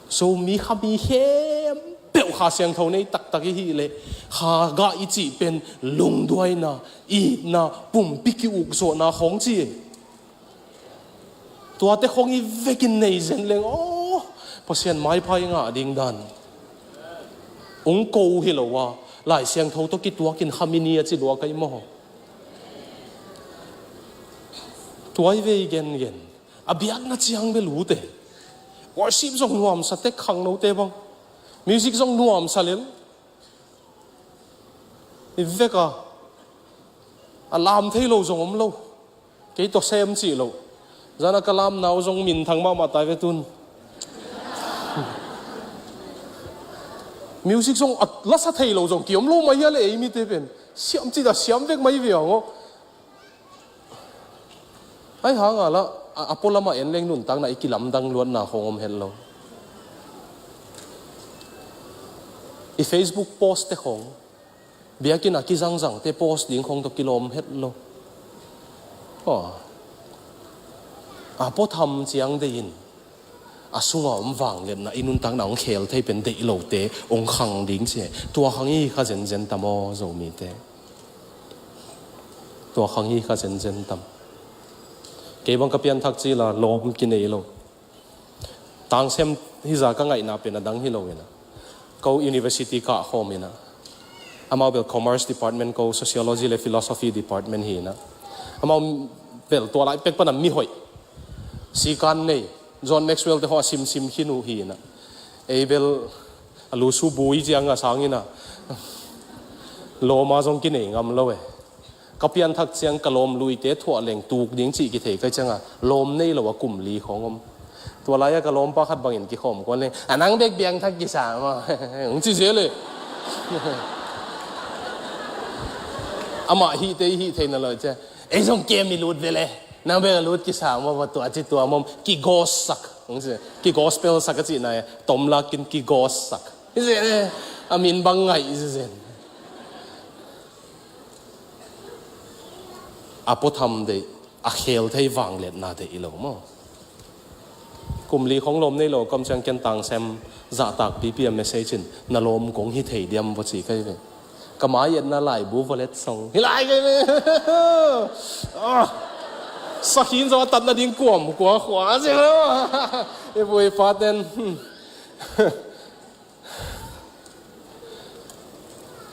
Zomi Khami khempeuh Kha Siangtho nei taktak i hih leh, Kha gah i cih pen lungduaina, itna, pumpi ki-ukzawhna khawng ci. Tuate khong i vekin nei zen leng, aw, Pasian maipha i ngah ding dan. Ung ko hi lo a, Lai Siangtho tawh kituakin kham i ni a ci lua kai maw. Tua i vei gengen. A biakna ciang bel ute. Worship zong nuamsa tek, khangnote bang. Music zong nuamsa lel. I vek a, a lam thei lo zong om lo. Kei tawh sem cih lo. Zan a ka lamna uh zong minthang mahmah tai ve tun. Music zong a lasa thei lo zong ki om lo mai a le, ei mite pen. Siam cih dah siam vek mai ve ang aw. Ahi hang a lah, a, a pualamah en leng nuntakna i kilamdang luatna khong om het lo. I Facebook post te khong. Biakinn a kizangzangte post ding khong tawh kilawm het lo. Aw. A puatham ciang deihin a sunga om vangliatna i nuntakna hong khel thei pen deih lote hong khang ding ci. Tua khang hi kha zenzen tam aw Zomite. Tua khang hi kha zenzen tam. Kei bang ka pianthak cila lawm kinei lo. Tangsem hi za ka ngaihna pen a dang hi lo ina. Ko university kah khawm ina. Amau bel commerce department, ko sociology le philosophy department hi ina. Amau bel tua lai pek pana mi hoih. Sikan nei. John Maxwell te haw a simsim khin uh hi ina. Ei bel a lusu bui ciang a sang ina. Lawma zong kinei ngam lo e. Ka pianthak ciang ka lawm luite thuah leng tuk ding cih kithei ka cianga lawm nei lo a kum li khong om. Tua lai-a ka lawmpa khat bangin kikhawm kuan leng a nang bek biangthak kisa maw? Hong ci zel e. Amah hihte i hih theihna lo cia. Ei zong kem i lut vele. Nang bek a lut kisa maw va tua ci tua maw? Kigawssak. Hong ci. Kigospelsak a cihna e. Tomlakin kigawssak. Hi zel e. A min bang ngaih hi zel. A puatham deih, a khel thei vangliatna deih i lo maw? Kum li khong lawm nei lo, kam ciang ken Tangsem zahtak pipi a message in na lawm kong hi thei diam va ci kai ve. Ka mai etna laibu va let song hi lai kai ve. Ah. Sakhin zaw a tatna ding kuam kua khua a si lo. I vui pa ten. Hmm.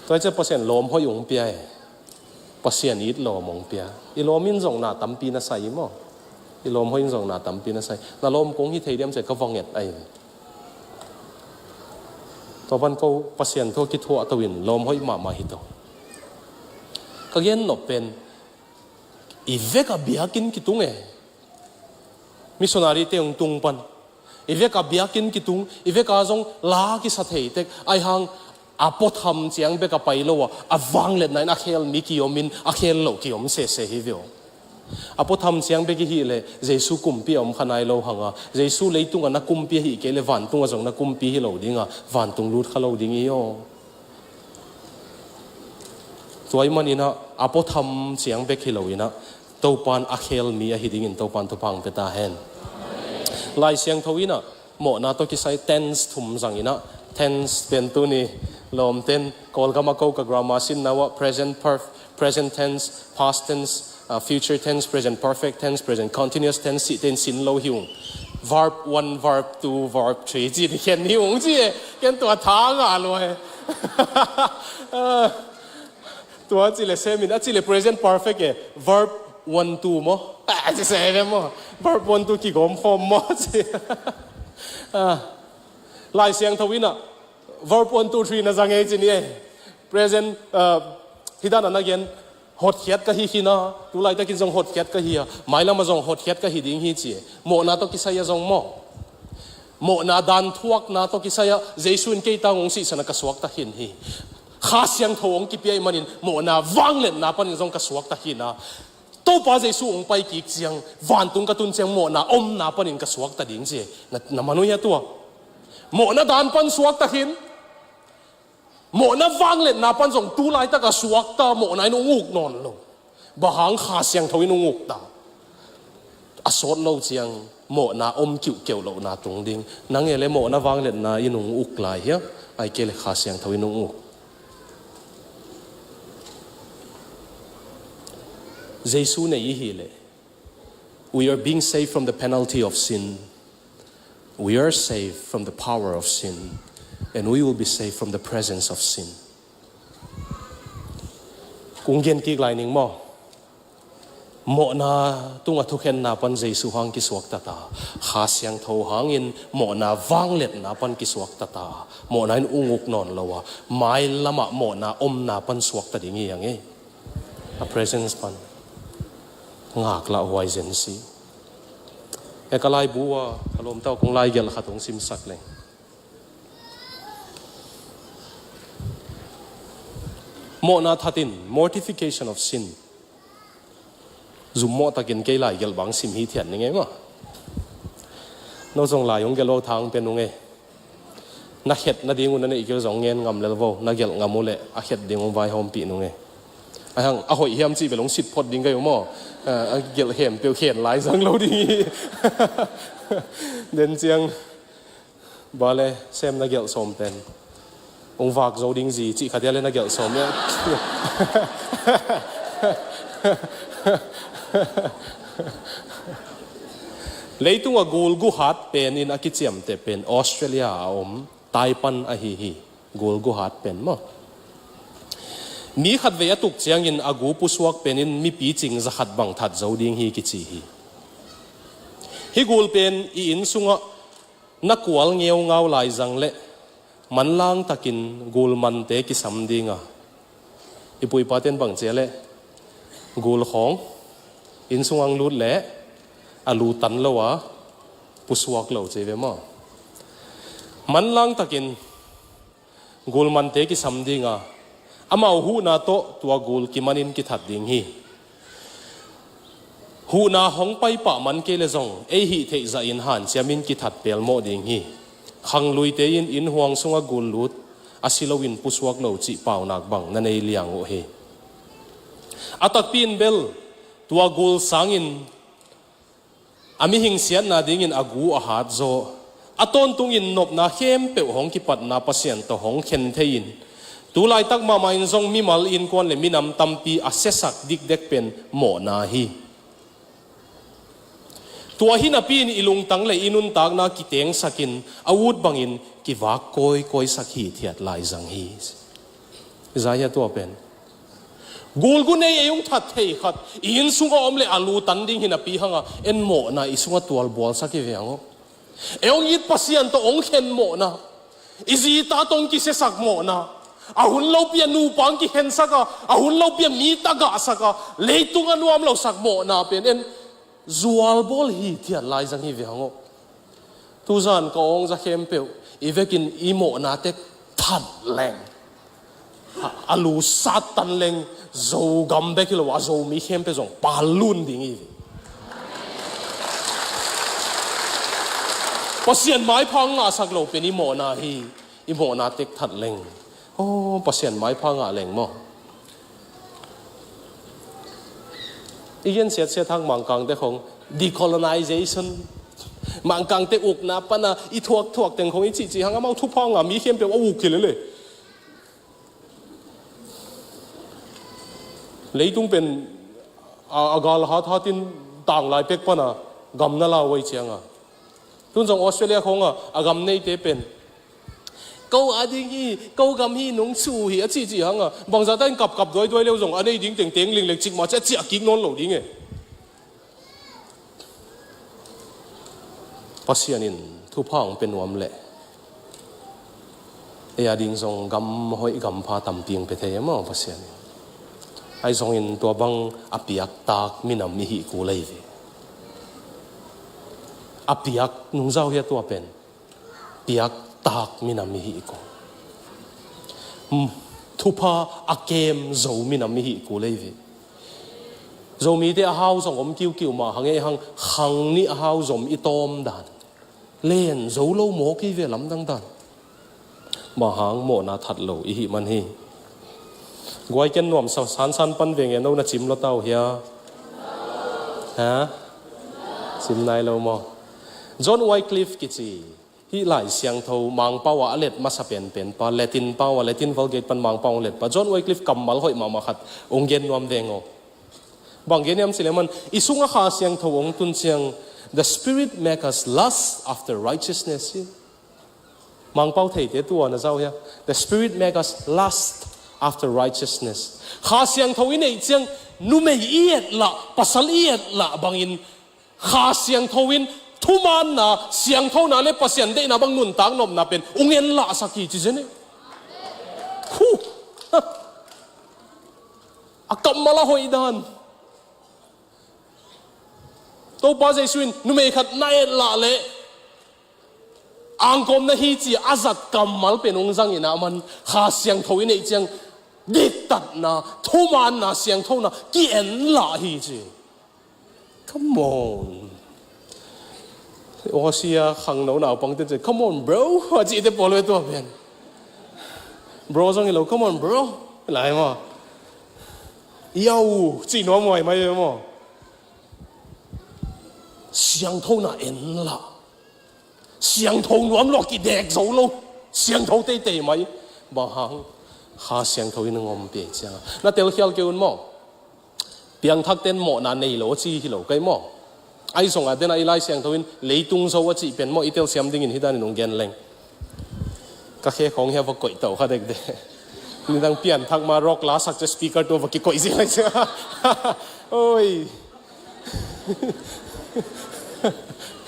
Tua cia Pasian lawm hoih hong pia e. Pasian it lawm hong pia. I lawm in zong na tampi na sai maw? I lawm hoih in zong na tampi na sai. Na lawm kong hi thei diam cia ka vanget ai. Tua pan ko Pasian thu kithuah to in lawm hoih mahmah hi to. Ka gen nop pen i vek a biakinn kitung e. Missionary te hong tung pan. I vek a biakinn kitung, i vek a zong la kisa thei tek, ai hang a puatham ciang bek a pai lo a, a vangliatna in a khel mi kiom in, a khel lo kiom sese hi veo. A puatham ciang bek i hih leh, Jesu kumpi a om kha nai lo hang a, Jesu leitung a na kumpi a hih kei leh, vantung a zong na kumpi hi lo ding a, vantung lut kha lo ding i aw. Tua i man inah a puatham ciang bek hi lo inah Topan a khel mi ahi dingin Topan thupha hong pia ta hen. Lai Siangtho inah mawhna tawh kisai tense thum zang inah tense pen tuni lawmten Kawlgam a ko ka grammar sin nau ah present perf-, present tense, past tense, uh, future tense, present perfect tense, present continuous tense cih ten sin lo hi ung. Verb one, verb two, verb three cih ti khen hi ung ci e. Ken tua tha ngah lua e. Tua ci le semin a ci le present perfect e. Verb one two maw? A ci se ve maw? Verb one two kigawm khawm maw ci. Lai Siangtho inah verb one two three na zang ei ci ni e. Present, uh, hi dan a na gen hotkhiat ka hi khin a, tu laitakin zong hotkhiat ka hi a, mailam a zong hotkhiat ka hi ding hi ci e. Mawhna tawh kisai a zong maw? Mawhna dan thuakna tawh kisai a Jesu in kei tang hong sihsan a ka suakta khin hi. Kha Siangtho hong kipia i manin mawhna vangliatna panin zong ka suakta khin a, Topa Jesu hong pai kik ciang vantung ka tun ciang mawhna omna panin ka suakta ding ci e. Na, na man uh hia tua? Mawhna dan pan suakta khin. Mawhna vangliatna pan zong tu laitak a suakta mawhna in hong uk nawn lo. Bang hang? Kha Siangtho in hong ukta. A sawt lo ciang mawhna om kiuhkeuh lohna tung ding. Nang e le mawhna vangliatna in hong uk lai hia? Ai kei le Kha Siangtho in hong uk. Jesu nei i hi le, we are being saved from the penalty of sin. We are saved from the power of sin, and we will be saved from the presence of sin. Kong gen kik lai ning maw? Mawhna tungah thukhenna pan Jesu hang kisuakta ta. Kha Siangtho hangin mawhna vangliatna pan kisuakta ta. Mawhna in ung uk nawn lo a, mailamah mawhna omna pan suakta ding hi hang e. A presence pan. Ngaklah huai zen si. E ka laibu a, ka lawmta kong laigelh khat hong simsak leng. Mawhna thatin, mortification of sin. Zummawh takin kei laigelh bang sim hi thiat ning ei maw? No zong lai hong gelh lo thang pe nung ei. Na khet nading uh na neih kei uh zong ngen ngam lel vo, na gelh ngam uh leh a khet ding uh vaihawmpih nung e. A hang a hoih hiam cih bel hong sit phot ding ka hi uh maw? A, a gelh khempeuh khen lai zang lo ding hi. Den ciang ba le sem na gelh sawm pen hong vak zo ding zi cih khat hia le na gelh sawm ia. Leitung a gul guhat pen in a kiciamteh pen Australia a om Taipan ahi hi. Gul guhat pen maw? Mi khatvei a tuk ciangin a gu pusuak pen in mipi cing za khat bang that zo ding hi kici hi. Hi gul pen i inn sungah na kual ngeungau lai zang leh manlang takin gul mante kisam ding a, i pu i pa ten bang ci a leh gul khawng inn sungah lut leh a lu tan lo a pusuak lo ci ve maw? Manlang takin gul mante kisam ding a, amau huhna tawh tua gul kimanin kithat ding hi. Huhna hong pai pah man kei leh zong ei hih theih zahin hanciamin kithat pelmawh ding hi. Khangluite in inn huang sungah gul lut a si loin pusuak lo cih paunak bang na nei liang uh hi. A takpi in bel tua gul sangin a mihing siatna dingin a gu a hat zaw, a tawntungin nopna khempeuh hong kipatna Pasian tawh hong khen thei-in, tu laitak mahmah in zong mimal innkuan le minam tampi a siasak dikdek pen mawhna hi. Tua hi napi-in i lungtang le i nuntakna kitengsakin a ut bangin kivak kawikawisak hithiat lai zang hi. Isaiah tua pen gul gu nei ei hong that thei khat i inn sungah om le a lu tan ding hi napi hanga en mawhna i sungah tualbualsak hi ve hang aw. Ei hong it Pasian tawh hong khen mawhna, i zita tawh hong kisiasak mawhna, a hun lopi a nupa hong kikhensak a, a hun lopi a mi tagahsak a, leitung a nuam losak mawhna pen en zualbawl hithiat lai zang hi ve hang aw. Tuzan ka awng za khempeuh i vekin i mawhna tek that leng, a, a lu sat tan leng Zogam bek hi lo a, Zomi khempeuh zong palun ding hi. Pasian maipha ngahsak lo pen i mawhna hi, i mawhna tek that leng. Aw, Pasian maipha ngah leng maw? I gen siatsiat hang Mangkangte khong decolonization, Mangkangte ukna pana i thuakthuak teng khong i cihcih hang amau thupha ngah mi khempeuh a uk hi lele. Leitung pen a, a gal hathatin tanglai pek pana gam na lau ei cianga. Tun zong Australia khonga a gam neite pen ko a ding hi, ko gam hi nung su hi a cihcih hanga bangzah ta in kapkap duaiduai leu zong a nei ding tengteng linglek cikmah ci a ciah kik nawn lo ding e. Pasian in thupha hong pia nuam leh ei a ding zong gam hoih gam pha tampi hong pia thei e maw Pasian in. Ahi zongin tua bang a piaktak minam i hih kul ei ve. A piak nungzau hi a tua pen piaktak minam i hih kul. Thupha a kem zo minam i hih kul ei ve. Zomite a hau zong om kiukiu mah hang ei hang khang nih a hau zom i tawm dan len zo lo maw kei ve lamdang dan. Mah hang mawhna that lo i hih man hi. Guai ken nuam sa sansan pan veng e no na cim lo tau hia? Ha? Cim nai lo maw? John Wycliffe kici hih Lai Siangtho Mangpau a a let masa penpen pa, Latin pau a, Latin Vulgate pan Mangpau a let pa John Wycliffe kammal hoih mahmah khat hong gen nuam veng aw. Bang gen hiam cih leh man i sungah Kha Siangtho hong tun ciang, "The Spirit make us lust after righteousness," hi. Mangpau theite tua na zau hia? "The Spirit make us lust after righteousness." Kha Siangtho i neih ciang numei i et lah, pasal i et lah bangin Kha Siangtho in thumaanna, siangthona le Pasian deihna bang nuntak nopna pen hong en lahsak hi ci zen e. Khu. A kammal a hoih dan. Topa Jesu in numei khat na et lah leh angkawm na hi ci a zat kammal pen hong zangin a man Kha Siangtho i neih ciang diktatna, thumaanna, siangthona ki-en lah hi ci. Come on. Aw sia, khangno naupangte ci, "Come on, bro," a cihte pawl ve tua pen. Bro zong hi lo, "Come on, bro," lai maw. "Yo," cih nuam huai mai ve maw. Siangthona en lah. Siangtho nuam lo, kidek zo lo. Siangtho teitei mai. Bang hang? Kha Siangtho in a ngawm pia cianga. Na telkhial kei un maw. Piangthakte in mawhna nei lo a ci hi lo kei maw. Ahi zongah den a i Lai Siangtho in leitung zo a cih pen maw, i telsiam dingin hi danin hong gen leng. Ka khe khawng hia va koih tau kha dekdek. Nidang pianthak ma rock la sak cia speaker tua va kikoih zia lai cia. Oi.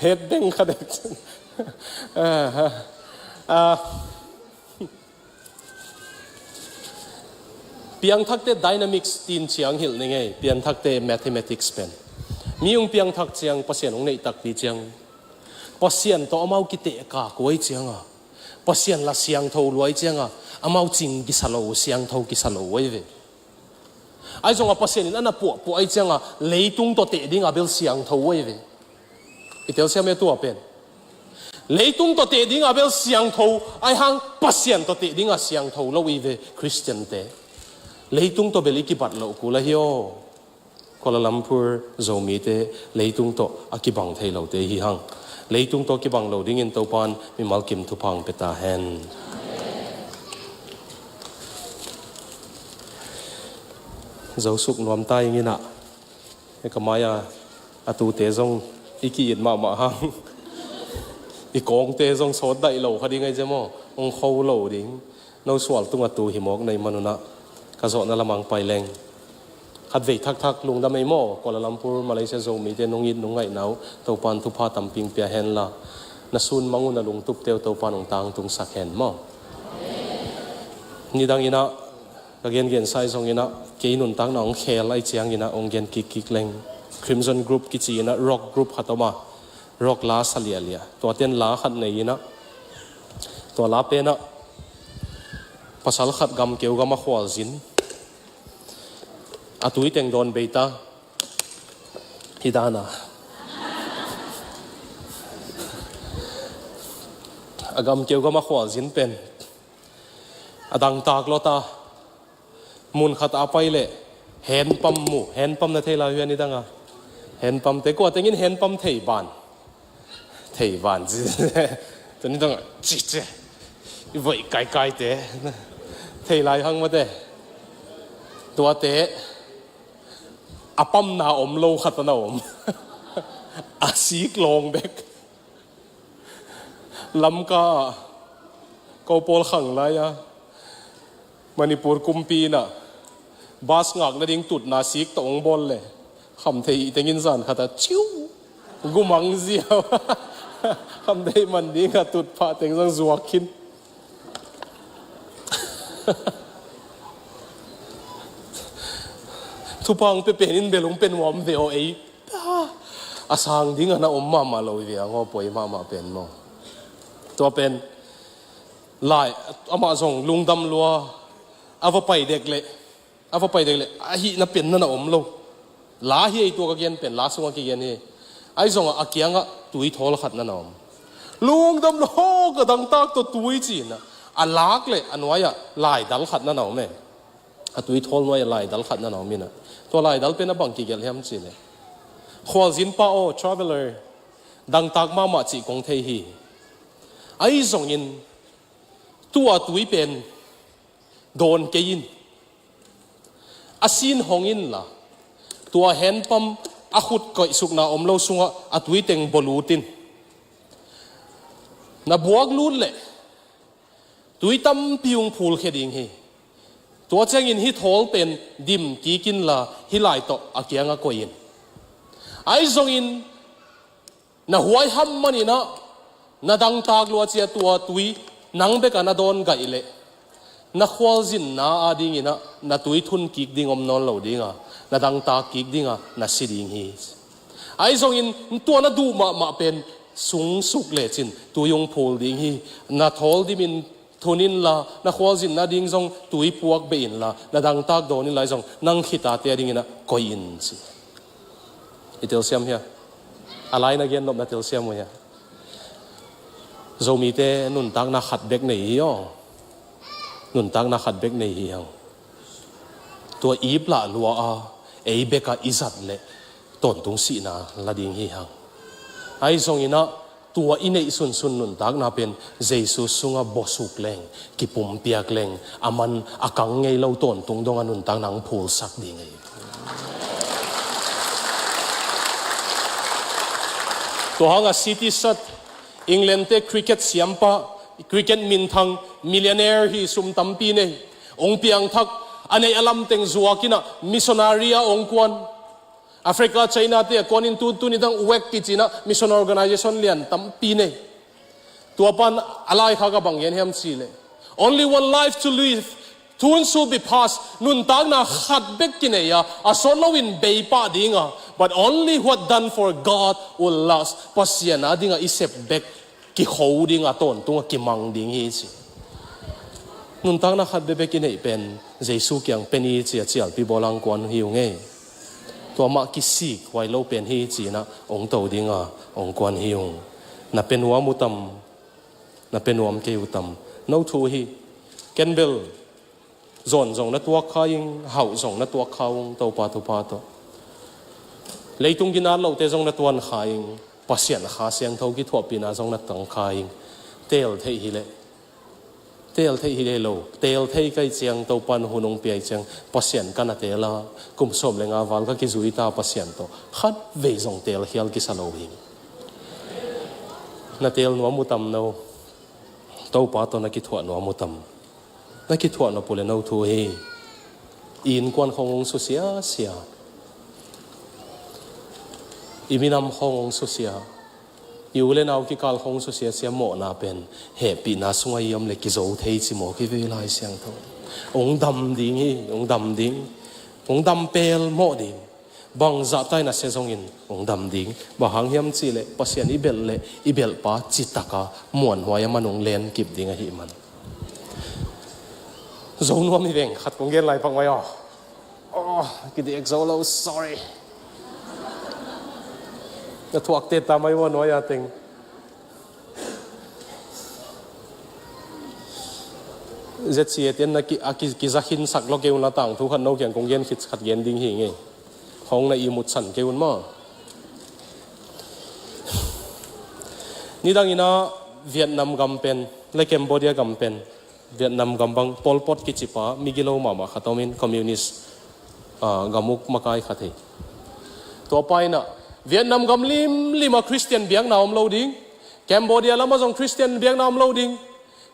Het deng kha dek. Ah, ah. Piangthakte dynamics tin ciang hilh ni ngei, piangthakte mathematics pen. Mi hong piangthak ciang, Pasian hong neih takpi ciang. Pasian tawh amau kitehka kuai cianga. Pasian la siangtho luai cianga. Amau cing kisa lo, siangtho kisa lo uai ve. Ahi zongah Pasian in a na puahpuah ahi cianga, leitung tawh teh dinga bel siangtho uai ve. I telsiam e tua pen. Leitung tawh teh dinga bel siangtho, ahi hang Pasian tawh teh dinga siangtho lo i ve Khristiante. Leitung tawh bel i kibat loh kul ahi aw. Kuala Lumpur Zomite leitung tawh a kibang thei lote hi hang. Leitung tawh kibang lo dingin Topan mimal kim thupha hong pia ta hen. Zosuk nuam ta ing inah. Hei ka mai-a a tute zong i ki-it mahmah hang. I kawngte zong sawt daih lo kha ding ahi zia maw? Hong kho lo ding. No sual tungah tu hi mawk na hih manunah ka zawhna lamang pai leng. Khatvei thakthak lungdam ei maw, Kuala Lumpur, Malaysia Zomite nong it nong ngaihna uh Topan thupha tampi hong pia henla, na sun mang uh na lungtupte uh Topan hong tangtungsak hen maw. Nidang inah ka gengensa ahi zong inah kei nuntakna hong khel ahi ciang inah hong gen kikkik leng. Crimson Group kici inah rock group khat om a, rock la sa liahliah. Tuate in la khat nei inah, tua la penah pasal khat gamkeu gam a khualzin, a tui teng dawn bei ta. Hi dana a gamkeu gam a khualzin pen a dangtak lua ta. Mun khat a pai leh hand pump mu, hand pump na thei lai uh hia nidanga? Hand pump te, kua tengin hand pump thei ban? Thei ban ci. Tuni dang ci ci. I voih kaikaite thei lai hang mate. Tuate a pamna om lo khat a na om. A sik lawng bek. Lamka ah ko pawl khang lai-a Manipur kumpi inah bus ngak nading tutna sik tawh hong bawl leh khamtheih tengin zan khatah ciu gumang ziau. Khamtheih man dingah tutphah teng zong zuak khin. Thupha hong pia pen in bel hong pia nuam ve aw ei. A sang dingah na om mahmah lo hi ve a, ngaw poi mahmah pen maw. Tua pen lai amah zong lungdam lua. A va pai dek leh, a va pai dek leh a hihna pen na na om lo. La hi ei, tua ka gen pen la sungah kigen hi. Ahi zongah a kiangah tui thawl khat na na om. Lungdam lua, ka dangtak tawh tui ci inah a lak leh a nuai-ah laidal khat na na om e. A tui thawl nuai-ah laidal khat na na om inah, tua laidal pen a bang kigelh hiam cih leh, khualzin pa aw, traveller, dangtak mahmah cih kong thei hi. Ahi zongin tua tui pen dawn kei in, a sin hong inla, tua hand pump a khut koihsukna om lo sungah a tui teng bawlut in. Na buak lut leh tui tampi hong phulkhia ding hi. Tua ciangin hih thawl pen dim kik inla hih lai tawh a kiangah koih in. Ahi zongin na huaiham man inah na dangtak lua cia tua tui nang bekah na dawn gaih leh, na khualzinna ading inah na tui thun kik ding om nawn lo dinga, na dangtak kik dinga na si ding hi. Ahi zongin tua na duh mahmah pen sungsuk lecin tui hong phul ding hi. Na thawl dimin thun inla, na khualzinna ding zong tui puak beh inla, na dangtak dawn inla, ahi zong nang khit a te ading inah koih in ci. I telsiam hia? A lai na gen nop na telsiam uh hia? Zomite nuntakna khat bek nei hi aw. Nuntakna khat bek nei hi hang. Tua ip lah lua a, ei beka i zat leh tawntung sihna la ding hi hang. Ahi zonginah tua i neih sunsun nuntakna pen Jesu sungah bawsuk leng, kipumpiak leng, a man a kang ngei lo tawntung dongah nuntakna hong phulsak ding ahi. Tua hangah City Sat, England te cricket siampa, cricket minthang, millionaire hi, sum tampi nei, hong piangthak, a neih a lamteng zuakinah missionary a hong kuan. Africa, China te a kuanin tu, tuni dang wek kicinah mission organization lian tampi nei. Tua pan a laikhak a bang gen hiam cihleh, "Only one life to live, soon shall be past." Nuntakna khat bek kinei a, a sawt loin bei pah dinga, "But only what done for God will last." Pasian a dinga i sep bek kikho dinga, tawntunga kimang ding hi ci. Nuntakna khat bek bek i neih pen Jesu kiang pen i ci a cialpi bawlang kuan hi ung ei. Tua mah kisik huai lo pen hi cinah hong to dinga hong kuan hi ung. Na pe nuam uh tam? Na pe nuam kei uh tam? No thu hi. Ken bel zawn zong na tuak kha ing, hauh zong na tuak kha ung, Topa thupha tawh. Leitung ginat lote zong na tuan kha ing, Pasian Kha Siangtho kithuahpihna zong na tang kha ing. Teel theih hileh, teel theih hileh lo, teel thei kai ciang, Topan hun hong piai ciang, Pasian ka na teel a, kum sawm le nga val ka kizui ta Pasian tawh khat vei zong teel khial kisa lo hi. Na teel nuam uh tam no? Topa tawh na kithuah nuam uh tam? Na kithuah nop uh le no thu hi. I innkuan khawng hong susia sia, i minam khawng hong susia, i u le nau kikal khawng hong susia sia mawhna pen hehpihna sungah i om le kizo thei ci maw, kivei Lai Siangtho. Hong dam ding hi, hong dam ding. Hong dam pel mawh ding. Bangzah tai na sia zongin hong dam ding. Bang hang hiam cihleh Pasian i belh leh i belhpa citaka muanhuai a man hong lenkip ding ahih man. Zo nuam hi veng, khat kong gen lai pak mai aw. Oh, kidiak zo lo, sorry. Na thuakte ta mai ua nuai a teng. Z C A ten na ki, a ki, kiza khinsak lo kei un la, tangthu khat no kiang kong gen khit khat gen ding hi ngei. Hong na i mutsan kei un maw. Nidang inah Vietnam gam pen le Cambodia gam pen, Vietnam gam bang Pol Pot kicipa migilo mahmah khat omin, communist, ah, gam uk makai khat hi. Tua pa inah Vietnam gam limlima Christian biakna om lo ding, Cambodia lamah zong Christian biakna om lo ding,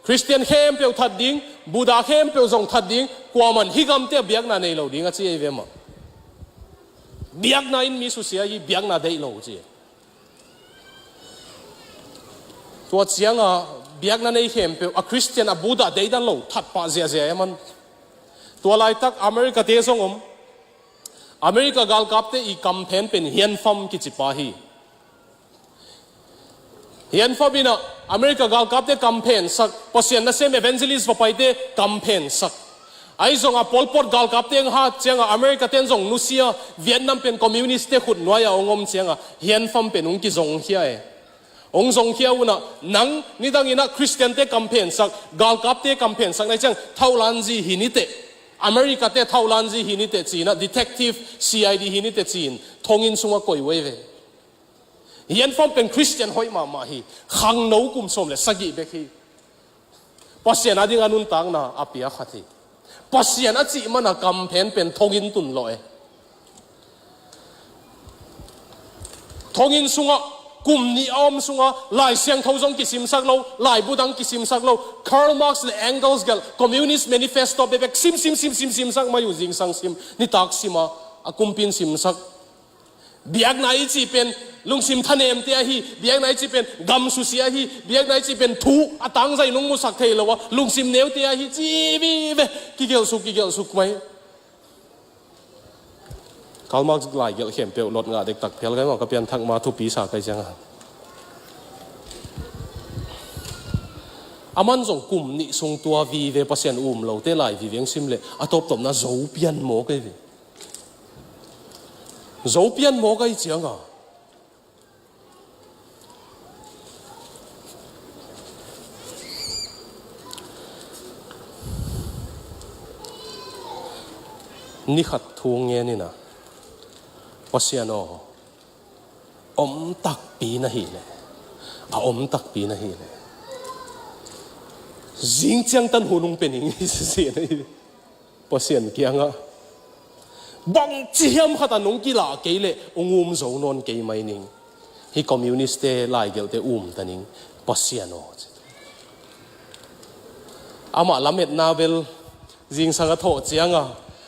Christian khempeuh that ding, Buddha khempeuh zong that ding, kuaman hih gamte ah biakna nei lo ding a ci ei ve mah. Biakna in mi susia hi, biakna deih lo ci. Tua cianga biakna nei khempeuh a Christian, a Buddha deidan lo that pah ziahziah e man. Tua laitak America te zong om. America galkapte i kamphen pen Hianfam kicipa hi. Hianfam inah America galkapte kamphensak, Pasian nasem evangelist va paite kamphensak. Ahi zonga Pol Pot galkapte hong hat cianga America ten zong nusia, Vietnam pen communist te khut nuai-a hong om cianga Hianfam pen hong kizongkhia e. Hong zongkhia unah, nang nidang inah Christian te kamphensak, galkapte kamphensak nai ciang thaulanzi hi niteh, America te thaulanzi hi niteh ci-inah, detective, C I D hi niteh ci-in thonginn sungah koih uh ei ve. Hianfam pen Christian hoih mahmah hi. Khangno kum sawm le sagih bek hi. Pasian a dinga nuntakna a pia khat hi. Pasian a cih mana kamphen pen thonginn tun lawh e. Thonginn sungah kum nih a om sungah Lai Siangtho zong kisimsak lo, laibu dang kisimsak lo, Karl Marx le Engels gelh Communist Manifesto bekbek sim, sim, sim, sim, simsak mai uh, zingsang sim, nitak sima a kumpi in simsak. Biakna i cih pen lungsim thanemte ahi, biakna i cih pen gam susia ahi, biakna i cih pen thu a tangzai nung musak thei lo a lungsim neute ahi ci vive kigelhsuk, kigelhsuk mai. Karl Marx lai gelh khempeuh lot ngah dektak phial kai mah, ka pianthak ma thupi sa kai cianga. A man zong kum nih sung tua vive Pasian um lote lai vive hong sim leh a tawptawpna Zo pian mawk ei ve. Zo pian mawk ei cianga. Ni khat thu ngen in ah, Pasian aw, om takpi na hih leh, a om takpi na hih leh, zing ciangtan hun hong pia ning hi, ci-in ah Pasian kiangah, bangci hiam khat a nong kilah kei leh hong um zo nawn kei mai ning. Hih communist-te laigelhte um ta ning, Pasian aw, ci. Amah lametna bel zingsang a thawh ciang a,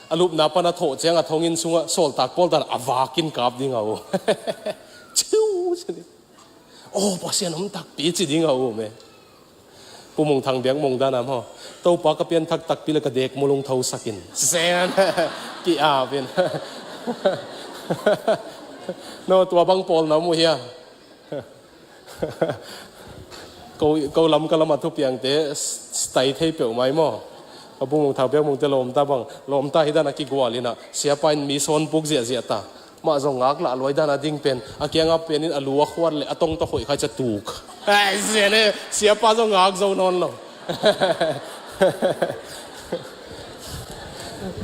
a lupna pan a thawh ciang a, thonginn sungah sawltak pawl dan a vak in kap ding a um. Ciu, ci ni. Aw, Pasian om takpi ci ding a um e. Pu Mung Thang Biak Mung dan a maw, Topa ka pianthak takpi leh ka dekmul hong thosak in, ci-in ah ki-ap in. No, tua bang pawl na om uh hia? Ko, ko lam ka lam a thupiangte s-, s-, tai thei peuhmah hi maw. Ka Pu Mung Thang Biak Mungte lawmta bang, lawmta hi dan a kigual in ah, siapa in mi sawnpuk ziahziah ta. Mah zong ngak lah luai dan a ding pen, a kiangah pen in a lu a khuat leh a tong tawh hoih kha ciang tuk. Ai, sia ne, siapa zong ngak zo nawn lo.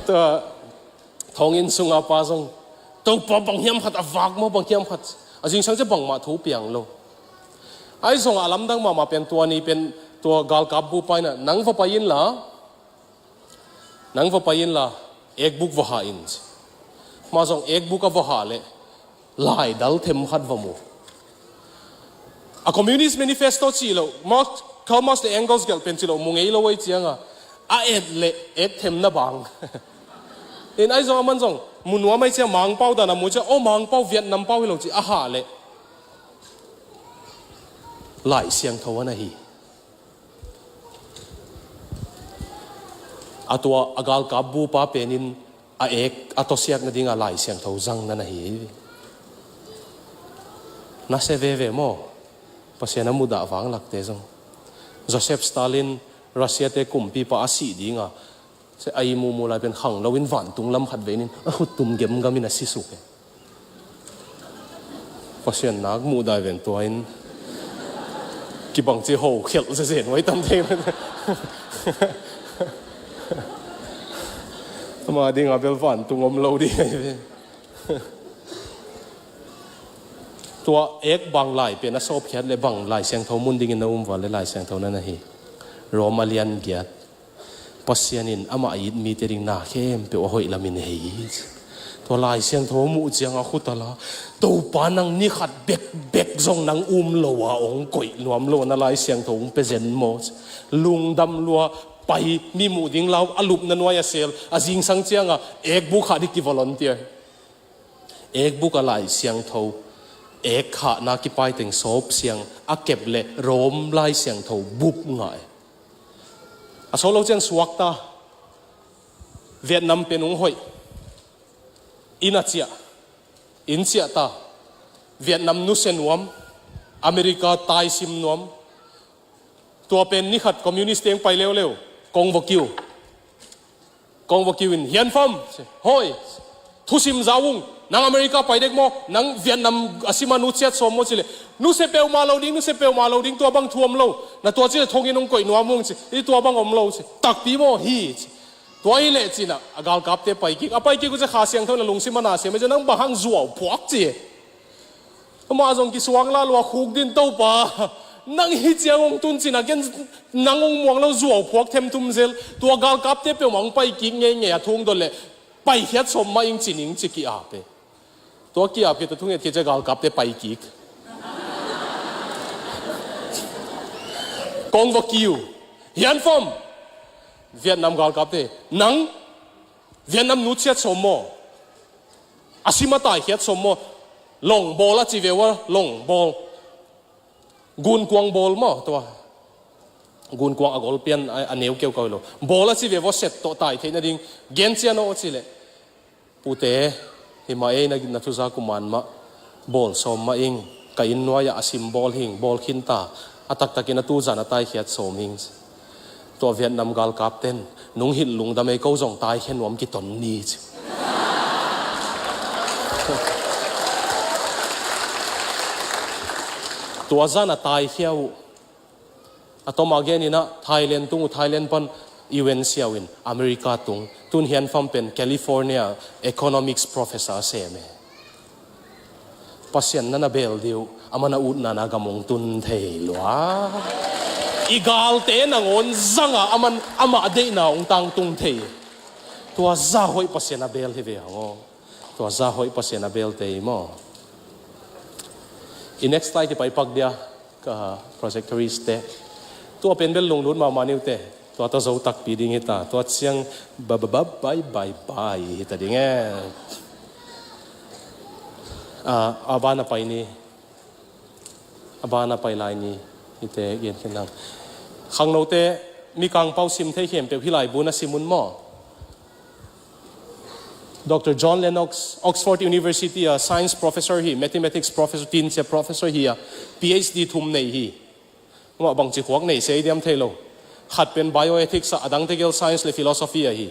Tua, thonginn sunga pa zong, Topa bang hiam khat a vak maw, bang hiam khat. A zingsang ciang bangmah thu piang lo. Ahi zongah a lamdang mahmah pen tua ni pen tua galkap bupa in ah, nang va pai inla, nang va pai inla, ekbuk va hah in, ci. Mah zong ekbuk a va hah leh, laidal them khat va mu. A Communist Manifesto cih loh, Marx, Karl Marx leh Engels gelh pen cih loh, mu ngei lo ei ciang a, a et leh ek themna bang. In ahi zong aman zong, mu nuam ei ciang Mangpau dan a mu ciang, aw Mangpau Vietnam pau hi lo ci a hah leh, Lai Siangtho a na hi. A tua a galkap bupa pen in a ek a tawsiak nading a Lai Siangtho zang na na hi. Na sia veve maw? Pasian a mudah vanglakte zong. Joseph Stalin, Russia-te kumpipa a sih ding a, sia a i mumu lai pen khanglo in vantung lam khat vei in a khuttum gemgam in a sisuk e. Pasian nak muh dai ven tua in kibang ci ho khelh zezen huai tam thei. Ama ding a bel vantung om lo ding ahi ve. Tua ek bang lai pen a sawpkhiat leh bang Lai Siangtho mun dingin na um val leh Lai Siangtho na na hi. Rom a lian giat. Pasian in amah a it mite ding na khempeuh a hoih lamin hei hi. Tua Lai Siangtho a muh ciang a khut a la, Topa nang ni khat bekbek zong nang um lo a hong koih nuam lo na Lai Siangtho hong pia zen maw? Lungdam lua, pai, mi muh ding lau, a lupna nuai a sel, a zingsang ciang a ekbuk hah ding ki volunteer. Ekbuk a Lai Siangtho, ek hahna kipai teng sawp siang a kep leh Rom Lai Siangtho buk ngah e. A sawt lo ciang suakta, Vietnam pen hong hoih. Inn a ciah, inn ciah ta. Vietnam nusia nuam, America taisim nuam. Tua pen ni khat communist teng pai leuleu, kong va kiu. Kong va kiu in, Hian Fam, ci. Hoi, thusim za ung, nang America pai dek maw, nang Vietnam a sima nusiat sawm maw ci leh, nusia peuhmah lo ding, nusia peuhmah lo ding, tua bang thu om lo, na tua ci leh thonginn hong koih nuam ung ci, i tua bang om lo ci, takpi maw hi ci. Tua hi leh ci-in ah, a galkapte pai kik, a pai kik uh ci Kha Siangtho in a lungsim a na siam, ci nang bang hang zuau phuak ci. Amah zong kisuang la lua khuk din Topa. Nang hi ciang hong tun ci-in ah ken nang hong muang lo zuau phuak themthum zel. Tua galkapte peuhmah hong pai kik ngeingei a thu hong dot leh paikhiat sawm mah ing ci ning ci ki-ap e. Tua ki-ap khit tua thunget khit ciang galkapte pai kik. Kong va kiu. Hian Fam. Vietnam galkapte. Nang Vietnam nusiat sawm maw? A sima taikhiat sawm maw? Long bawl a ci ve ua, long bawl. Gunkuang bawl maw, tua. Gunkuang a gol pian a, a neu keukau hi lo. Bawl a ci ve ua set tawh tai theih nading. Gen cian aw ci leh. Pute, hi mah ei na, na thuza kuman mah. Bawl sawm mah ing. Ka inn nuai-ah a sim bawl hing, bawl khin ta. A taktakin a tuzan a taikhiat sawm hing. Tua Vietnam galkapten, nung hilh lungdam ei ko zong taikhia nuam kiton ni ci. Tua zan a taikhia uh. A tawm a gen in ah Thailand tung uh, Thailand pan U N siau in America tung, tun hianfam pen California economics professor sem e. Pasian na na bel dih uh, a man a utna na gam hong tun thei lua. I galte nangawn zanga a man amah deihna hong tangtung thei. Tua zah hoih Pasian a bel hi ve hang aw. Tua zah hoih Pasian a belte hi maw? I next slide i pai pak dia, ka projectorist te. Tua pen bel lunglut mahmah ni uh te. Tua ta zo takpi ding hi ta. Tua ciang ba ba ba bai bai bai hi ta ding e. Ah, a ban a pai ni. A ban a pai lai ni. Hite gen khin hang. Khangnote, Mikang pau sim thei khempeuh hih laibu na sim un maw? Doctor John Lennox, Oxford University a science professor hi, mathematics professor, tinsia professor hi a, P H D thum nei hi. Amah bangci khuak nei se i diam thei lo. Khat pen bioethics a, a dangte gel science le philosophy a hi.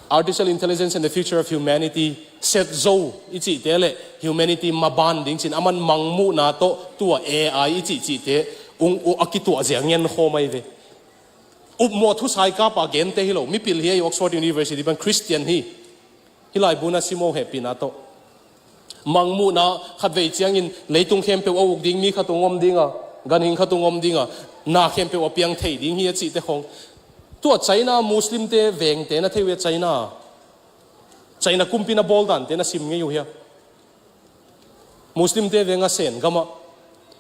Artificial intelligence and the future of humanity, set zo i cihte le humanity maban ding cin, a man mangmuhna tawh tua A I i cih cihte ung uh a kituah zia ngen khawm ahi ve. Upmawh thusai kapa gente hi lo, mipil hi a, i Oxford University pan Christian hi. Hih laibu na sim uh hehpihna tawh. Mangmuhna khatvei ciangin leitung khempeuh a uk ding, mi khat ung om dinga, ganhing khat ung om dinga, na khempeuh a piang thei ding hi a cihte khong. Tua China Muslimte vengte na thei uh hia? China, China kumpi na bawl dante na sim ngei uh hia? Muslimte veng a Sen gamah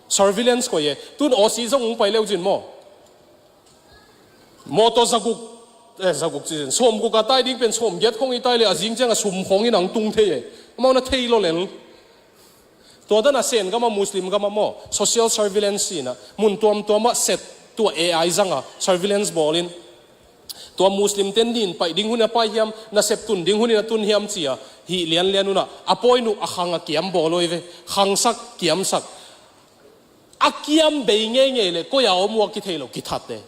surveillance koih e. Tun Aussie zong ung pai leu cin maw? Mawtaw zaguk, eh, zaguk ci cin, sawmguk a tai ding pen sawmgiat khong i tai le a zing ciang a sum khong in ang tung thei e. Amau na thei lo lel. Tua dan a Sen gamah, Muslim gamah maw, social surveillance sina mun tuamtuamah set, tua A I zanga surveillance bawlin, tua Muslim ten nin paih ding hun a pai hiam, nasep tun ding hun in a tun hiam cia hih lianlian unah a pawi nuh a khang a kiam bawl uh hi ve. Khangsak, kiamsak. A kiam bei ngeingei le koi a om uh a kithei lo, kithat e.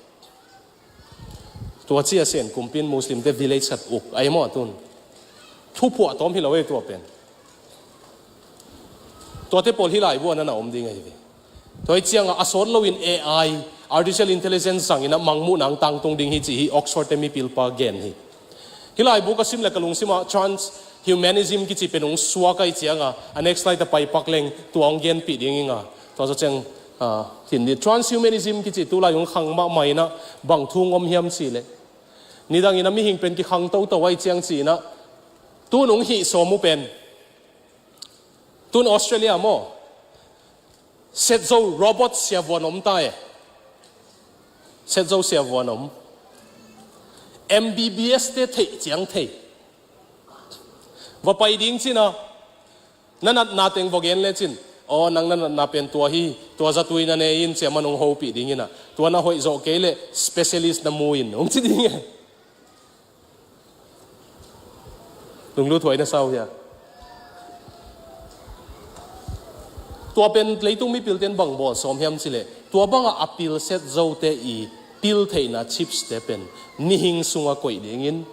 Tua ci a Sen kumpin Muslimte village khat uk ahi maw a tun. Thuphuah tawm hi lo e tua pen. Tuate pawl hih laibu a na na om ding ahi ve. Tua hi cianga a sawt loin A I, artificial intelligence zangin a mangmuhna ang tangtung ding hi ci hi Oxford te mipilpa gen hi. Hih laibu ka sim le ka lungsimah transhumanism kici pen hong suak ahi cianga, a next slide a pai pak leng tua hong genpih ding inga. Tua zaw ciang, ah, hin di transhumanism kici tulai hong khang mahmah inah bang thu hong om hiam cih leh, nidangin a mihing pen kikhang toto ahi ciang cihinah tun hong hih sawm uh pen, tun Australia maw, set zo robot siavuan om ta e. Set zo siavuan om. M B B S te theih ciang thei. Va pai ding cina, na natna teng va gen lecin, aw, nang na natna pen tua hi, tua zatui na ne in cia man hong hopih ding inah, tua na hoih zawh kei leh specialist na mu in hong ci ding e. Lunglut huai na sau hia? Tua pen leitung mipilte in bang bawl sawm hiam cileh, tua bangah a pilset zote i pil theihna chips te pen mihing sungah koih dingin,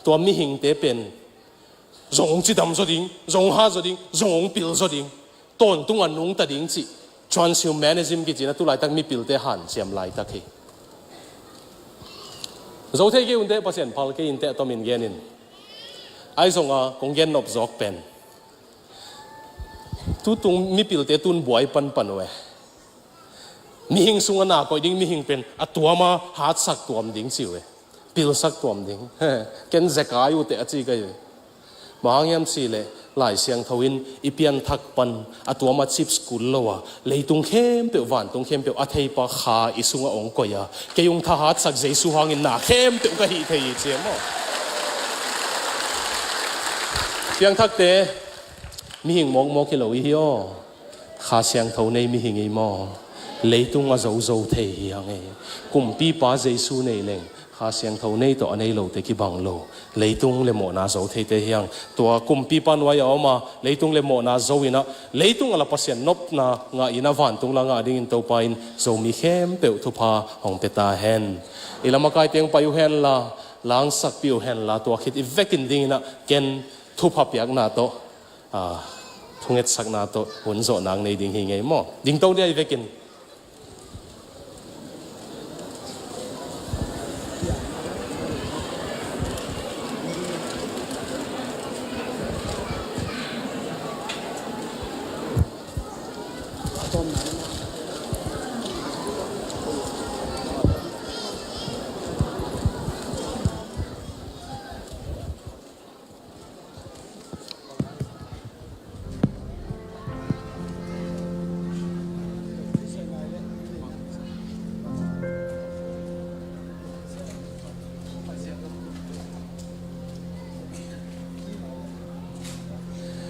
tua mihingte pen zong hong cidam zaw ding, zong hong ha zaw ding, zong hong pil zaw ding. Tawntung a nungta ding cih transhumanism kicihna tulaitak mipilte hanciam laitak hi. Zo thei kei unteh, Pasian phal kei inteh, a tomin genin. Ahi zonga kong gen nop zawk pen, tutung mipilte tun buai panpan uh e. Mihing sungah na koih ding mihing pen a tuama hatsak tuam ding ci uh e. Pilsak tuam ding. Ken zekai uh teh a ci kei uh e. Bang hang hiam cihleh, Lai Siangtho in i pianthak pan a tuama chips kul lo a, leitung khempeuh, vantung khempeuh a theipa Kha i sungah hong koih a, kei hong thahatsak Jesu hangin na khempeuh ka hih thei hi ci e maw? Piangthakte, mihing mawkmawk hi lo i hi aw. Kha Siangtho nei mihing i maw? Leitung a zozo thei hi hang ei. Kumpipa Jesu nei leng Kha Siangtho nei tawh a nei lote kibang lo. Leitung le mawhna zo theite hi hang. Tua kumpipa nuai a om a, leitung le mawhna zo inah, leitung a la Pasian nopna ngah inah, vantung la ngah dingin Topa in Zomi khempeuh thupha hong pia ta hen. I lam a kaite hong pai uh henla, langsakpih uh henla, tua khit i vekin dinginah ken thupha piakna tawh, a, thungetsakna tawh hun zawh nang nei ding hi ngei maw? Dingto dia i vekin.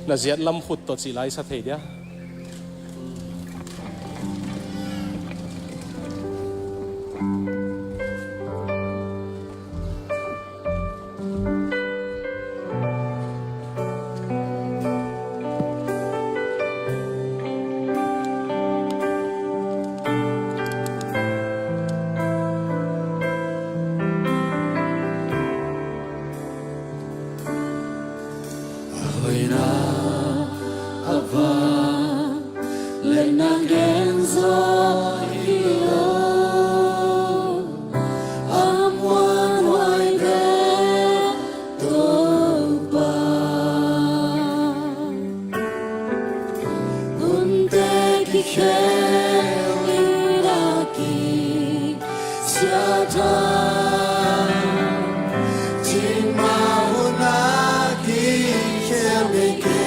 Na ziat lam khut tawh cih lai sa thei dia. A hoihna a vang le na gen zaw hi lo. A muanhuai pen Topa, hunte kikhel in a kisiat a, cingmah hun a kikhel ngei kei.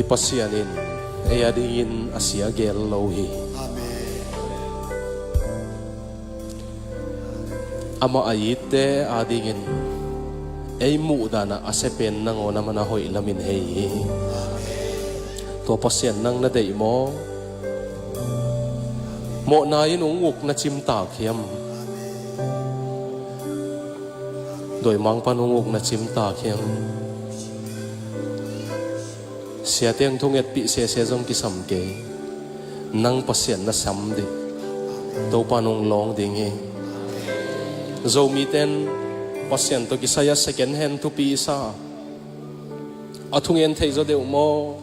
Pasian in ei adingin a sia gel lo hi. Amen. Amah a itte adingin ei muhdan ah a sia pen nangawn a man a hoih lamin hei hi. Amen. Tua Pasian nang na deih maw? Mawhna in hong uk na cimtak hiam? Dawimangpa'n hong uk na cimtak hiam? Siate hong thungetpih sese zong kisam kei. Nang Pasian na sam dih. Topa'n hong lawng ding hi. Zomite'n Pasian tawh kisai a second hand thupi i sa. A thungen thei zaw deuh maw,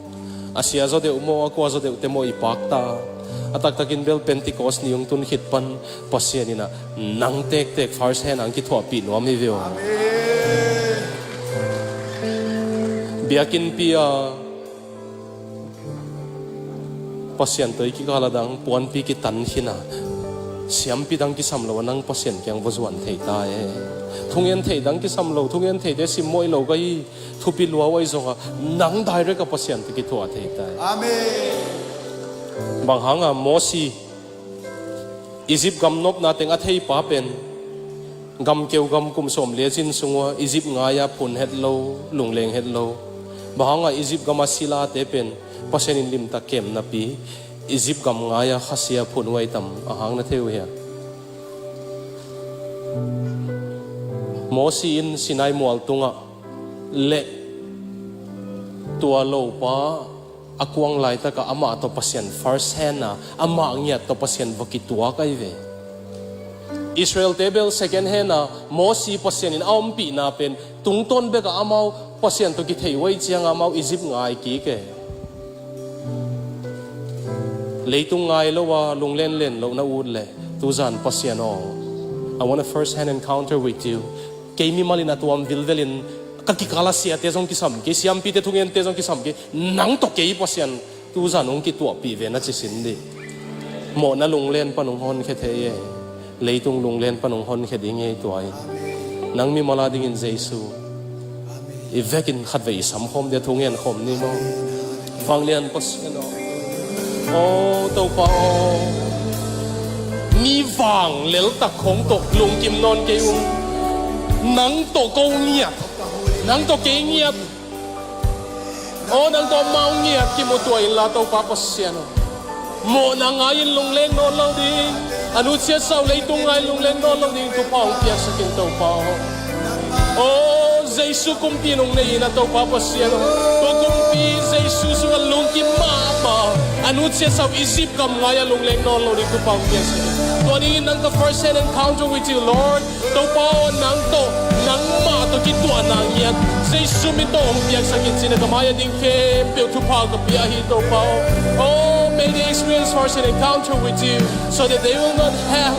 a sia zaw deuh maw, a kua zaw deuhte maw i pakta. A taktakin bel Pentecost ni hong tun khit pan Pasian in ah nang tektek first hand ah hong kithuahpih nuam hi ve aw. Amen. Biakinnpi a Pasian tawh i kikal a dang puanpi kitan khin a, siampi dang kisam lo a nang Pasian kiang va zuan thei ta e. Thungen thei dang kisam lo, thungen theite simmawh i lo ka hi, thupi lua uh ahi zongah nang direct a Pasian tawh kithuah thei ta e. Amen. Bang hanga Mosi Egypt gam nopna teng a theipa pen gamkeu gam kum sawm le cin sung ua Egypt ngai-a phun het lo, lungleng het lo. Bang hanga Egypt gam a silate pen Pasian in limtak kem napi Egypt gam ngai-a khasia phun uh ahi tam a hang na thei uh hia? Mosi in Sinai mual tungah leh tua lopa a kuang laitakah amah tawh Pasian first hand a, amah ngiat tawh Pasian va kituak ahi ve. Israelte bel second hand a, Mosi Pasian in a ompihna pen tungtawn bekah amau Pasian tawh kithei uh ahi cianga amau Egypt ngai kik e. Leitung ngai lo a lunglenlen loh na ut leh, tuzan Pasian aw, I want a first hand encounter with you. Kei mimal in a tuam vilvelin ka kikal a siate zong kisam kei, siampite thungente zong kisam kei, nang tawh kei Pasian tuzan hong kituahpih ve na ci sin dih. Mawhna lunglen pan hong honkhia thei e. Leitung lunglen pan hong honkhia ding hi tua hi. Nang mimal a dingin Jesu i vekin khatvei i samkhawm dia thungen khawm ni maw? Vanglian Pasian aw. Aw Topa aw, mi vanglel tak khong tawh lungkim nawn kei ung. Nang tawh ko ngiat, nang tawh kei ngiat, aw nang tawh amau ngiat kimu tuah inla Topa Pasian aw, mawhna ngai-in lungleng nawn lo ding, a nutsiat sau leitung ngai lungleng nawn lo ding thupha hong piaksak in Topa aw. Aw Jesu kumpi nung nei in a Topa Pasian aw, tua kumpi Jesu sungah lungkim mahmah, a nutsiat sau Egypt gam ngai-a lungleng nawn lo ding thupha hong piaksak in. Tua dingin nang tawh first hand encounter with you Lord. Topa aw, nang tawh nangmah tawh kituahna ngiat Jesu min tawh hong piaksak in cih na ka mai-ah ding khempeuh thupha ka pia hi Topa aw. Oh, may they experience first an encounter with you so that they will not have,